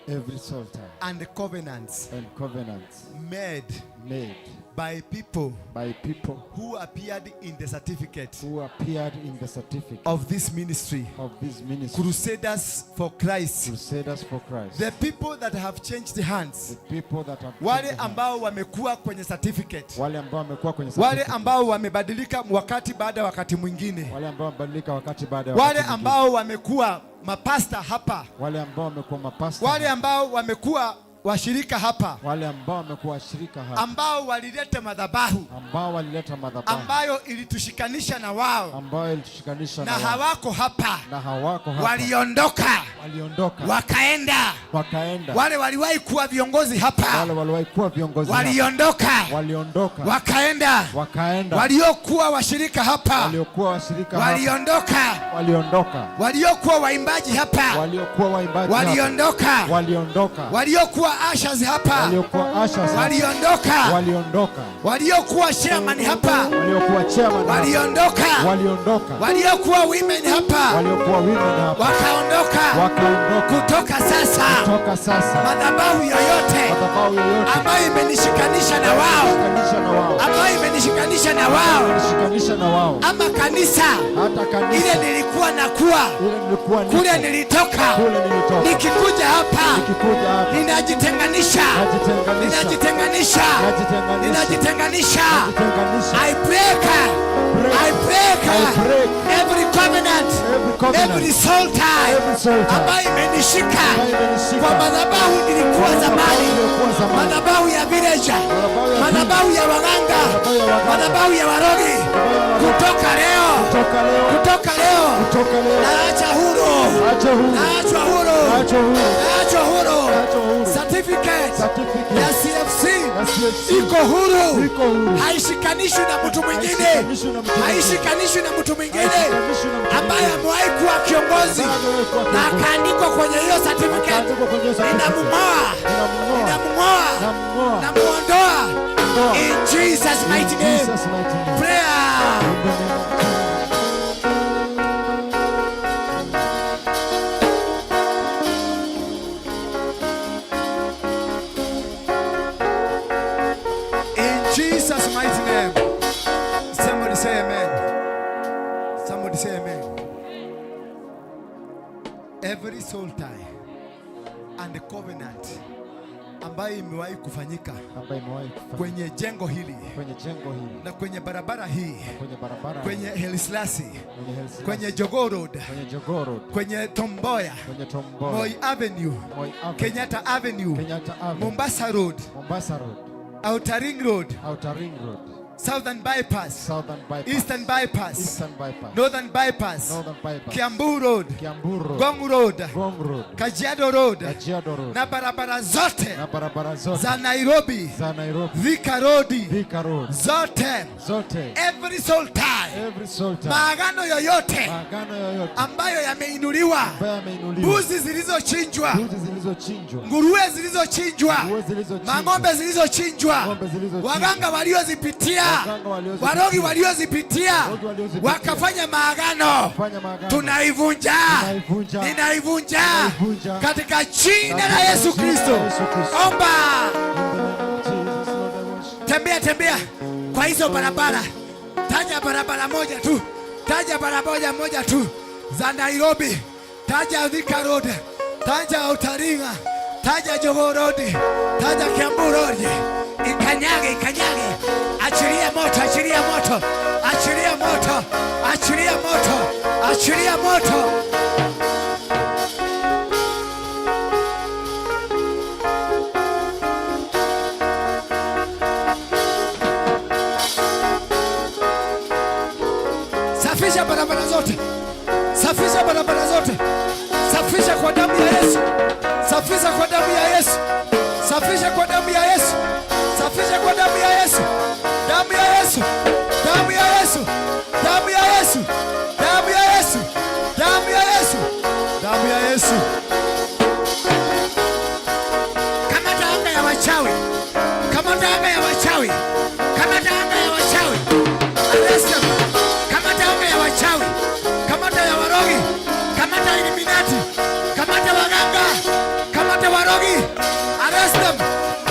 Every soul tie and covenants and covenants made made by people by people who appeared in the certificate who appeared in the certificate of this ministry, of this ministry, Crusaders for Christ, Crusaders for Christ, the people that have changed hands, the people that have wale changed hands, ambao wamekuwa kwenye certificate, wale ambao wamekuwa kwenye wale certificate, ambao wamebadilika wakati baada ya wakati mwingine, wale ambao wamebadilika wakati baada ya wale wakati mwingine, ambao wamekuwa mapasta hapa, wale ambao wamekuwa mapasta, wale ambao wamekuwa washirika hapa, wale ambao wamekuwa washirika hapa, ambao walileta madhabahu ambao walileta madhabahu ambayo ilitushikanisha na wao ambayo ilitushikanisha na na wao, hawako hapa, na hawako hapa, waliondoka waliondoka wakaenda. wakaenda, Wale waliwahi kuwa viongozi hapa wale waliwahi kuwa viongozi hapa, waliondoka waliondoka wakaenda. wakaenda, Waliokuwa washirika hapa waliokuwa washirika hapa waliondoka. waliondoka, Waliokuwa waimbaji hapa waliokuwa waimbaji hapa waliondoka. waliondoka, Waliokuwa ushers hapa waliokuwa ushers hapa waliondoka. waliondoka, Waliokuwa chairman hapa waliokuwa chairman hapa waliondoka. waliondoka, Waliokuwa women hapa waliokuwa women hapa wakaondoka. wakaondoka. Kutoka sasa, Kutoka sasa, madhabahu yoyote madhabahu yoyote ambayo imenishikanisha na wao, shikanisha na wao, ambayo imenishikanisha na wao, shikanisha na wao, ama kanisa hata ile kanisa nilikuwa nakuwa ile nilikuwa niko, kule nilitoka, kule nilitoka, nikikuja hapa nikikuja hapa ninajitenganisha, najitenganisha, ninajitenganisha, najitenganisha, ninajitenganisha. najitenganisha. I break, I break I break every covenant, every covenant, every soul tie every soul tie ambayo imenishika ambayo imenishika kwa madhabahu nilikuwa zamani, nilikuwa zamani, madhabahu ya village, madhabahu ya madhabahu ya waganga, madhabahu ya waganga, madhabahu ya warogi. Kutoka leo, kutoka leo, kutoka leo kutoka leo, naacha huru, acha huru, naachwa huru, acha huru, naachwa huru. acha huru. Certificate Certificate ya CFC ya CFC iko huru, iko huru, haishikanishwi na mtu mwingine, Haishikanishwi na mtu mwingine. haishikanishwi na mtu mwingine Haishikanishwi na mtu ambaye mwingine. amewahi kuwa kiongozi Ambaye amewahi kuwa na kiongozi. akaandikwa kwenye hiyo certificate. Akaandikwa kwenye hiyo certificate. Ninamng'oa, Ninamng'oa. ninamng'oa, Namng'oa. namuondoa Ondoa. in Jesus mighty In name. Jesus mighty name. Prayer. In the name of Jesus. In Jesus' mighty name. Somebody say amen. Somebody say amen. Every soul tie and the covenant ambayo imewahi kufanyika Ambayo imewahi kufanyika kwenye jengo hili kwenye jengo hili, na kwenye barabara hii, kwenye barabara, kwenye Helslasi, kwenye Helsinki, kwenye Jogoo Road, kwenye Jogoo Road, kwenye Tom Mboya, kwenye Tom Mboya, Moi Avenue, Moi Avenue, Kenyatta Avenue, Kenyatta Avenue, Mombasa Road, Mombasa Road, Outer Ring Road, Outer Ring Road, Southern Bypass, Southern Bypass, Eastern Bypass, Eastern Bypass, Northern Bypass, Northern Bypass, Kiambu Road, Kiambu Road, Ngong Road, Ngong Road, Kajiado Road Kajiado Road, na barabara zote na barabara zote za Nairobi, za Nairobi, Thika Road, Thika Road, zote, zote, every soul tie, every soul tie, Maagano yoyote maagano yoyote ambayo yameinuliwa, ambayo yameinuliwa, mbuzi zilizochinjwa, mbuzi zilizochinjwa, nguruwe zilizochinjwa, nguruwe zilizochinjwa, mang'ombe zilizochinjwa, ng'ombe zilizochinjwa, waganga waliozipitia, waganga waliozipitia, warogi waliozipitia, warogi waliozipitia, wakafanya maagano, fanya maagano, tunaivunja, Tunaivunja. ninaivunja Tunaivunja. katika jina la Katika Yesu jina la Kristo. Yesu Kristo. Omba, In the name of Jesus, Lord, I worship. tembea tembea kwa hizo barabara, taja barabara moja tu, taja barabara moja tu za Nairobi, taja Thika Road, taja Utaringa, taja Jogoo Road, taja Kiambu Road, ikanyage, ikanyage, achilia moto, achilia moto, achilia moto, achilia moto, achilia moto. Safisha barabara zote, safisha barabara zote, safisha kwa damu ya Yesu, safisha kwa damu ya Yesu, safisha kwa damu ya Yesu, safisha kwa damu ya Yesu, damu ya Yesu, damu ya Yesu, damu ya Yesu, damu ya Yesu, damu ya Yesu, Damu ya Yesu. Kamata anga ya wachawi, kamata anga ya wachawi, kamata anga ya wachawi, arrest them. Kamata anga ya wachawi, kamata ya warogi, kamata Illuminati, kamata waganga, kamata warogi, arrest them.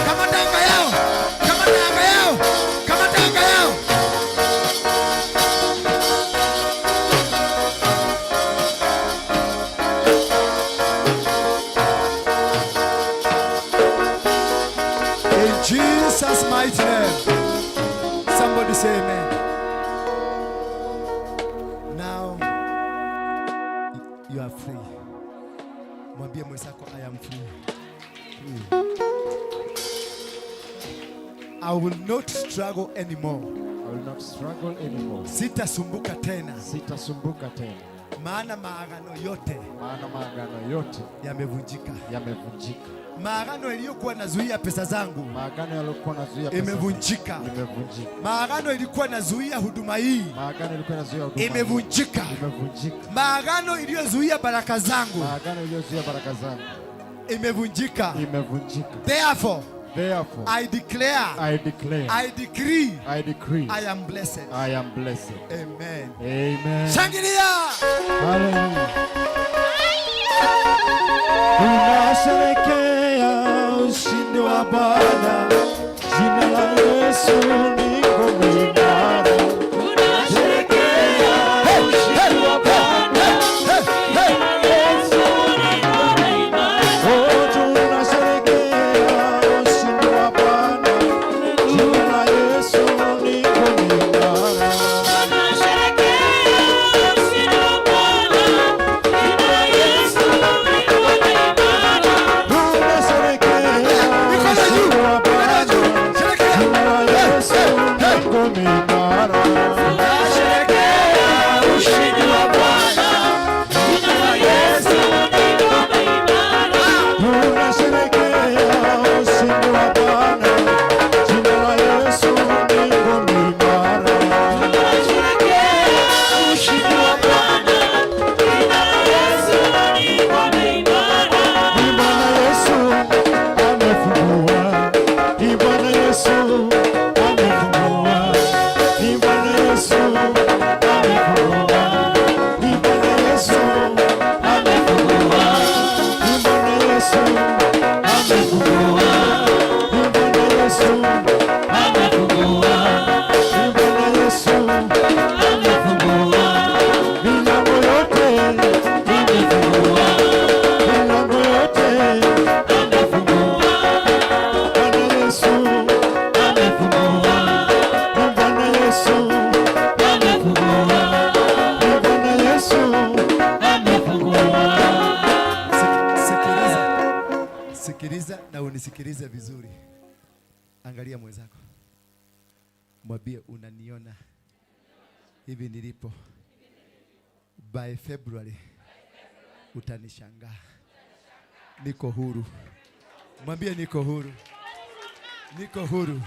Kamata anga yao, kamata anga yao, kamata anga yao. In Jesus' mighty name. Somebody say amen. Now you are free. Mwambie mwenzako, "I am free. Free. I will not struggle anymore. I will not struggle anymore. Sitasumbuka tena, Sitasumbuka tena, maana maagano yote maana maagano yote yamevunjika. Yamevunjika. Maagano iliyokuwa nazuia pesa zangu Maagano yaliokuwa nazuia pesa zangu imevunjika. Imevunjika. Maagano ilikuwa nazuia huduma hii Maagano ilikuwa inazuia huduma hii imevunjika. Imevunjika. Maagano iliyozuia baraka zangu Maagano iliyozuia baraka zangu imevunjika. Imevunjika. Therefore, Therefore, I declare, I declare, I decree, I decree, I am blessed. I am blessed. Amen. Amen. Shangilia! Hallelujah. Tunasherehekea ushindi wa Bwana, jina la Yesu ni ngome imara. Tunasherehekea ushindi wa Bwana, jina la Yesu ni ngome imara. Oh, tunasherehekea ushindi wa Bwana, jina la Yesu ni ngome imara. Tunasherehekea ushindi wa Bwana, jina la Yesu ni ngome imara. Tunasherehekea Mikono juu, ushindi wa mikono Bwana, juu. Sherehekea. Jina la Yesu ni ngome imara. Tunasherehekea ushindi wa Bwana, jina la Yesu ni ngome imara. Tunasherehekea ushindi wa Bwana, jina la Yesu ni ngome imara. Tunasherehekea ushindi wa Bwana, jina la Yesu ni ngome imara. Ni Bwana Yesu amefungua, ni Bwana Yesu amefungua, ni Bwana Yesu amefungua, ni Bwana Yesu amefungua, ni Bwana Yesu amefungua, ni Bwana Yesu Amefungua, ni Bwana Yesu amefungua, milango yote, amefungua, milango yote, amefungua, Bwana Yesu, amefungua, ni Bwana Yesu, amefungua, ni Bwana Yesu. Amefungua. Sikiliza. Sikiliza na unisikilize vizuri. Angalia mwenzako. Mwambie unaniona hivi nilipo. By February utanishangaa. Niko huru. Mwambie niko huru. Niko huru.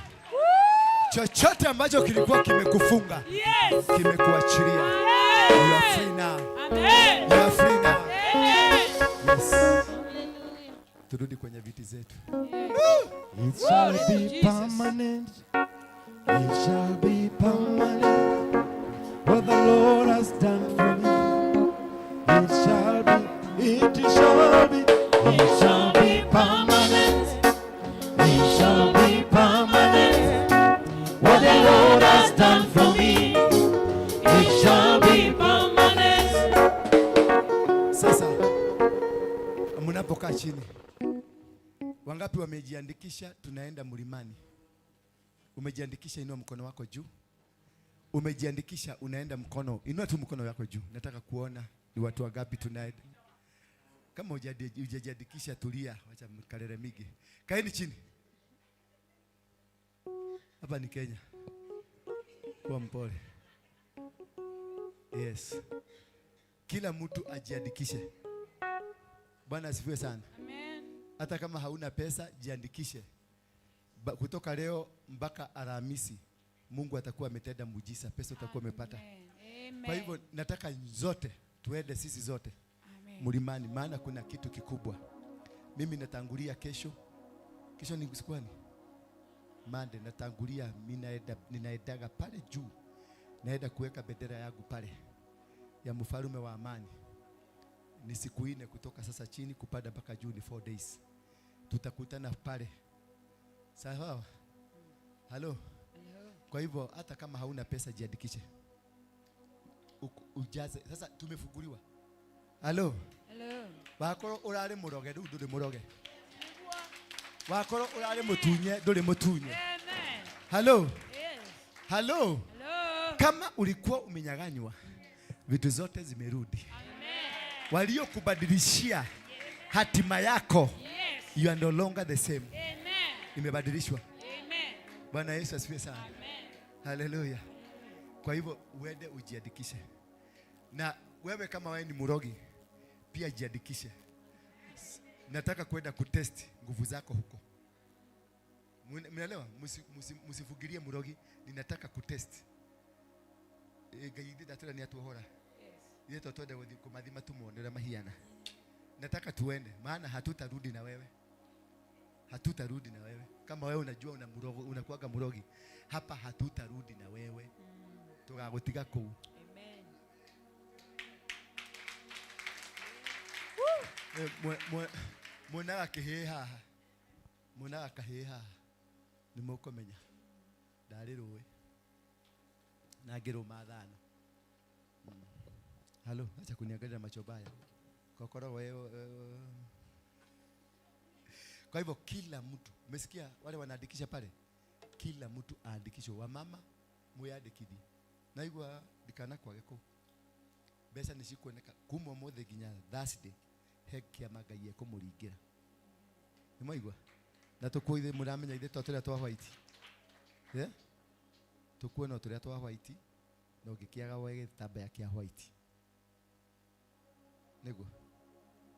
Chochote ambacho kilikuwa kimekufunga Yes. kimekuachilia. You are free now. Amen. You are free now. Amen. Yes. Turudi kwenye viti zetu. It shall Glory to be Jesus. permanent. It shall be permanent. What the Lord has done for me. It shall be, it shall be, it shall be permanent. It shall be permanent. What the Lord has done for me. It shall be Permanent. Sasa mnapokaa chini, wangapi wamejiandikisha? Tunaenda mlimani. Umejiandikisha, inua mkono wako juu. Umejiandikisha, unaenda mkono, inua tu mkono wako juu. Nataka kuona ni watu wangapi tunaenda. Kama hujajiandikisha, tulia, wacha mkalele migi. Kaeni chini. Hapa ni Kenya. Kuwa mpole. Yes. Kila mtu ajiandikishe. Bwana asifiwe sana. Amen. Hata kama hauna pesa, jiandikishe. Kutoka leo mpaka Alhamisi, Mungu atakuwa ametenda muujiza, pesa utakuwa umepata. Amen. Kwa hivyo nataka zote tuende sisi zote Amen. mlimani, maana kuna kitu kikubwa. Mimi natangulia kesho. Kesho ni siku gani? Monday. Natangulia, ninaendaga pale juu, naenda kuweka bendera yangu pale ya mfalme wa amani. Ni siku 4 kutoka sasa chini kupanda mpaka juu ni 4 days. Tutakutana pale. Sawa? Halo. Kwa hivyo hata kama hauna pesa jiandikishe. Ujaze. Sasa tumefunguliwa. Halo. Hello. Wakorwo urari muroge riu nduri muroge. Wakorwo urari mutunye nduri mutunye. Amen. Halo. Yes. Halo. Hello. Kama ulikuwa umenyang'anywa, vitu zote zimerudi. Amen. Waliokubadilishia hatima yako, Yes. you are no longer the same. Amen. Imebadilishwa. Amen. Bwana Yesu asifiwe sana. Amen. Haleluya. Kwa hivyo uende ujiandikishe. Na wewe kama wewe ni murogi pia jiandikishe. Nataka kwenda kutest nguvu zako huko. Mnaelewa? Msifugilie murogi, ninataka kutest. Ngai ndatwĩra nĩ atuohora. Ithuĩ to twende gũthiĩ kũmathima tumuone ũrĩa mahiana. Nataka tuende, maana hatutarudi na wewe. Hatutarudi na wewe. Kama wewe unajua una murogo, unakuwaga murogi, hapa hatutarudi na wewe. Tugagutiga kuu. Amen. Mwonaga kĩhĩĩ haha. Mwonaga kahĩĩ haha. Nĩ mũkũmenya. Ndarĩ rũĩ. Na ngĩrũma thano. Halo, acha kuniangalia macho baya. Kokoro wewe. Kwa hivyo kila mtu, umesikia wale wanaandikisha pale? Kila mtu aandikishwe. Wamama mwiyandikithie. Naigua ndikana kwage kũu. Mbeca nĩ cikuoneka kuma ũmũthĩ nginya Thursday, he kĩama Ngai ekũmũringĩra. Nĩ mwaigua? Na tũkuo ithuĩ mũramenya ithuĩ to tũrĩa twa white. Yeah? Tũkuo no tũrĩa twa white, na ũngĩkĩaga woe gĩtambaya kĩa white. Nĩguo?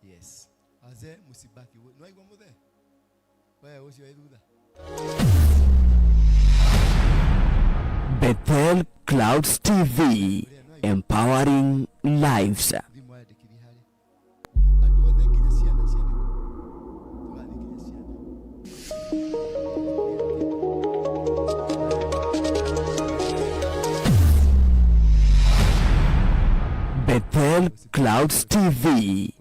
Yes. Wazee msibaki. Nĩwaigua mũthee? Wewe ũcio wĩ thutha. Bethel Clouds TV, empowering lives. Thiĩ mwandĩkithie harĩa. Andũ othe nginya ciana ciandĩkwo. Tũgathiĩ nginya ciana. Bethel Clouds TV.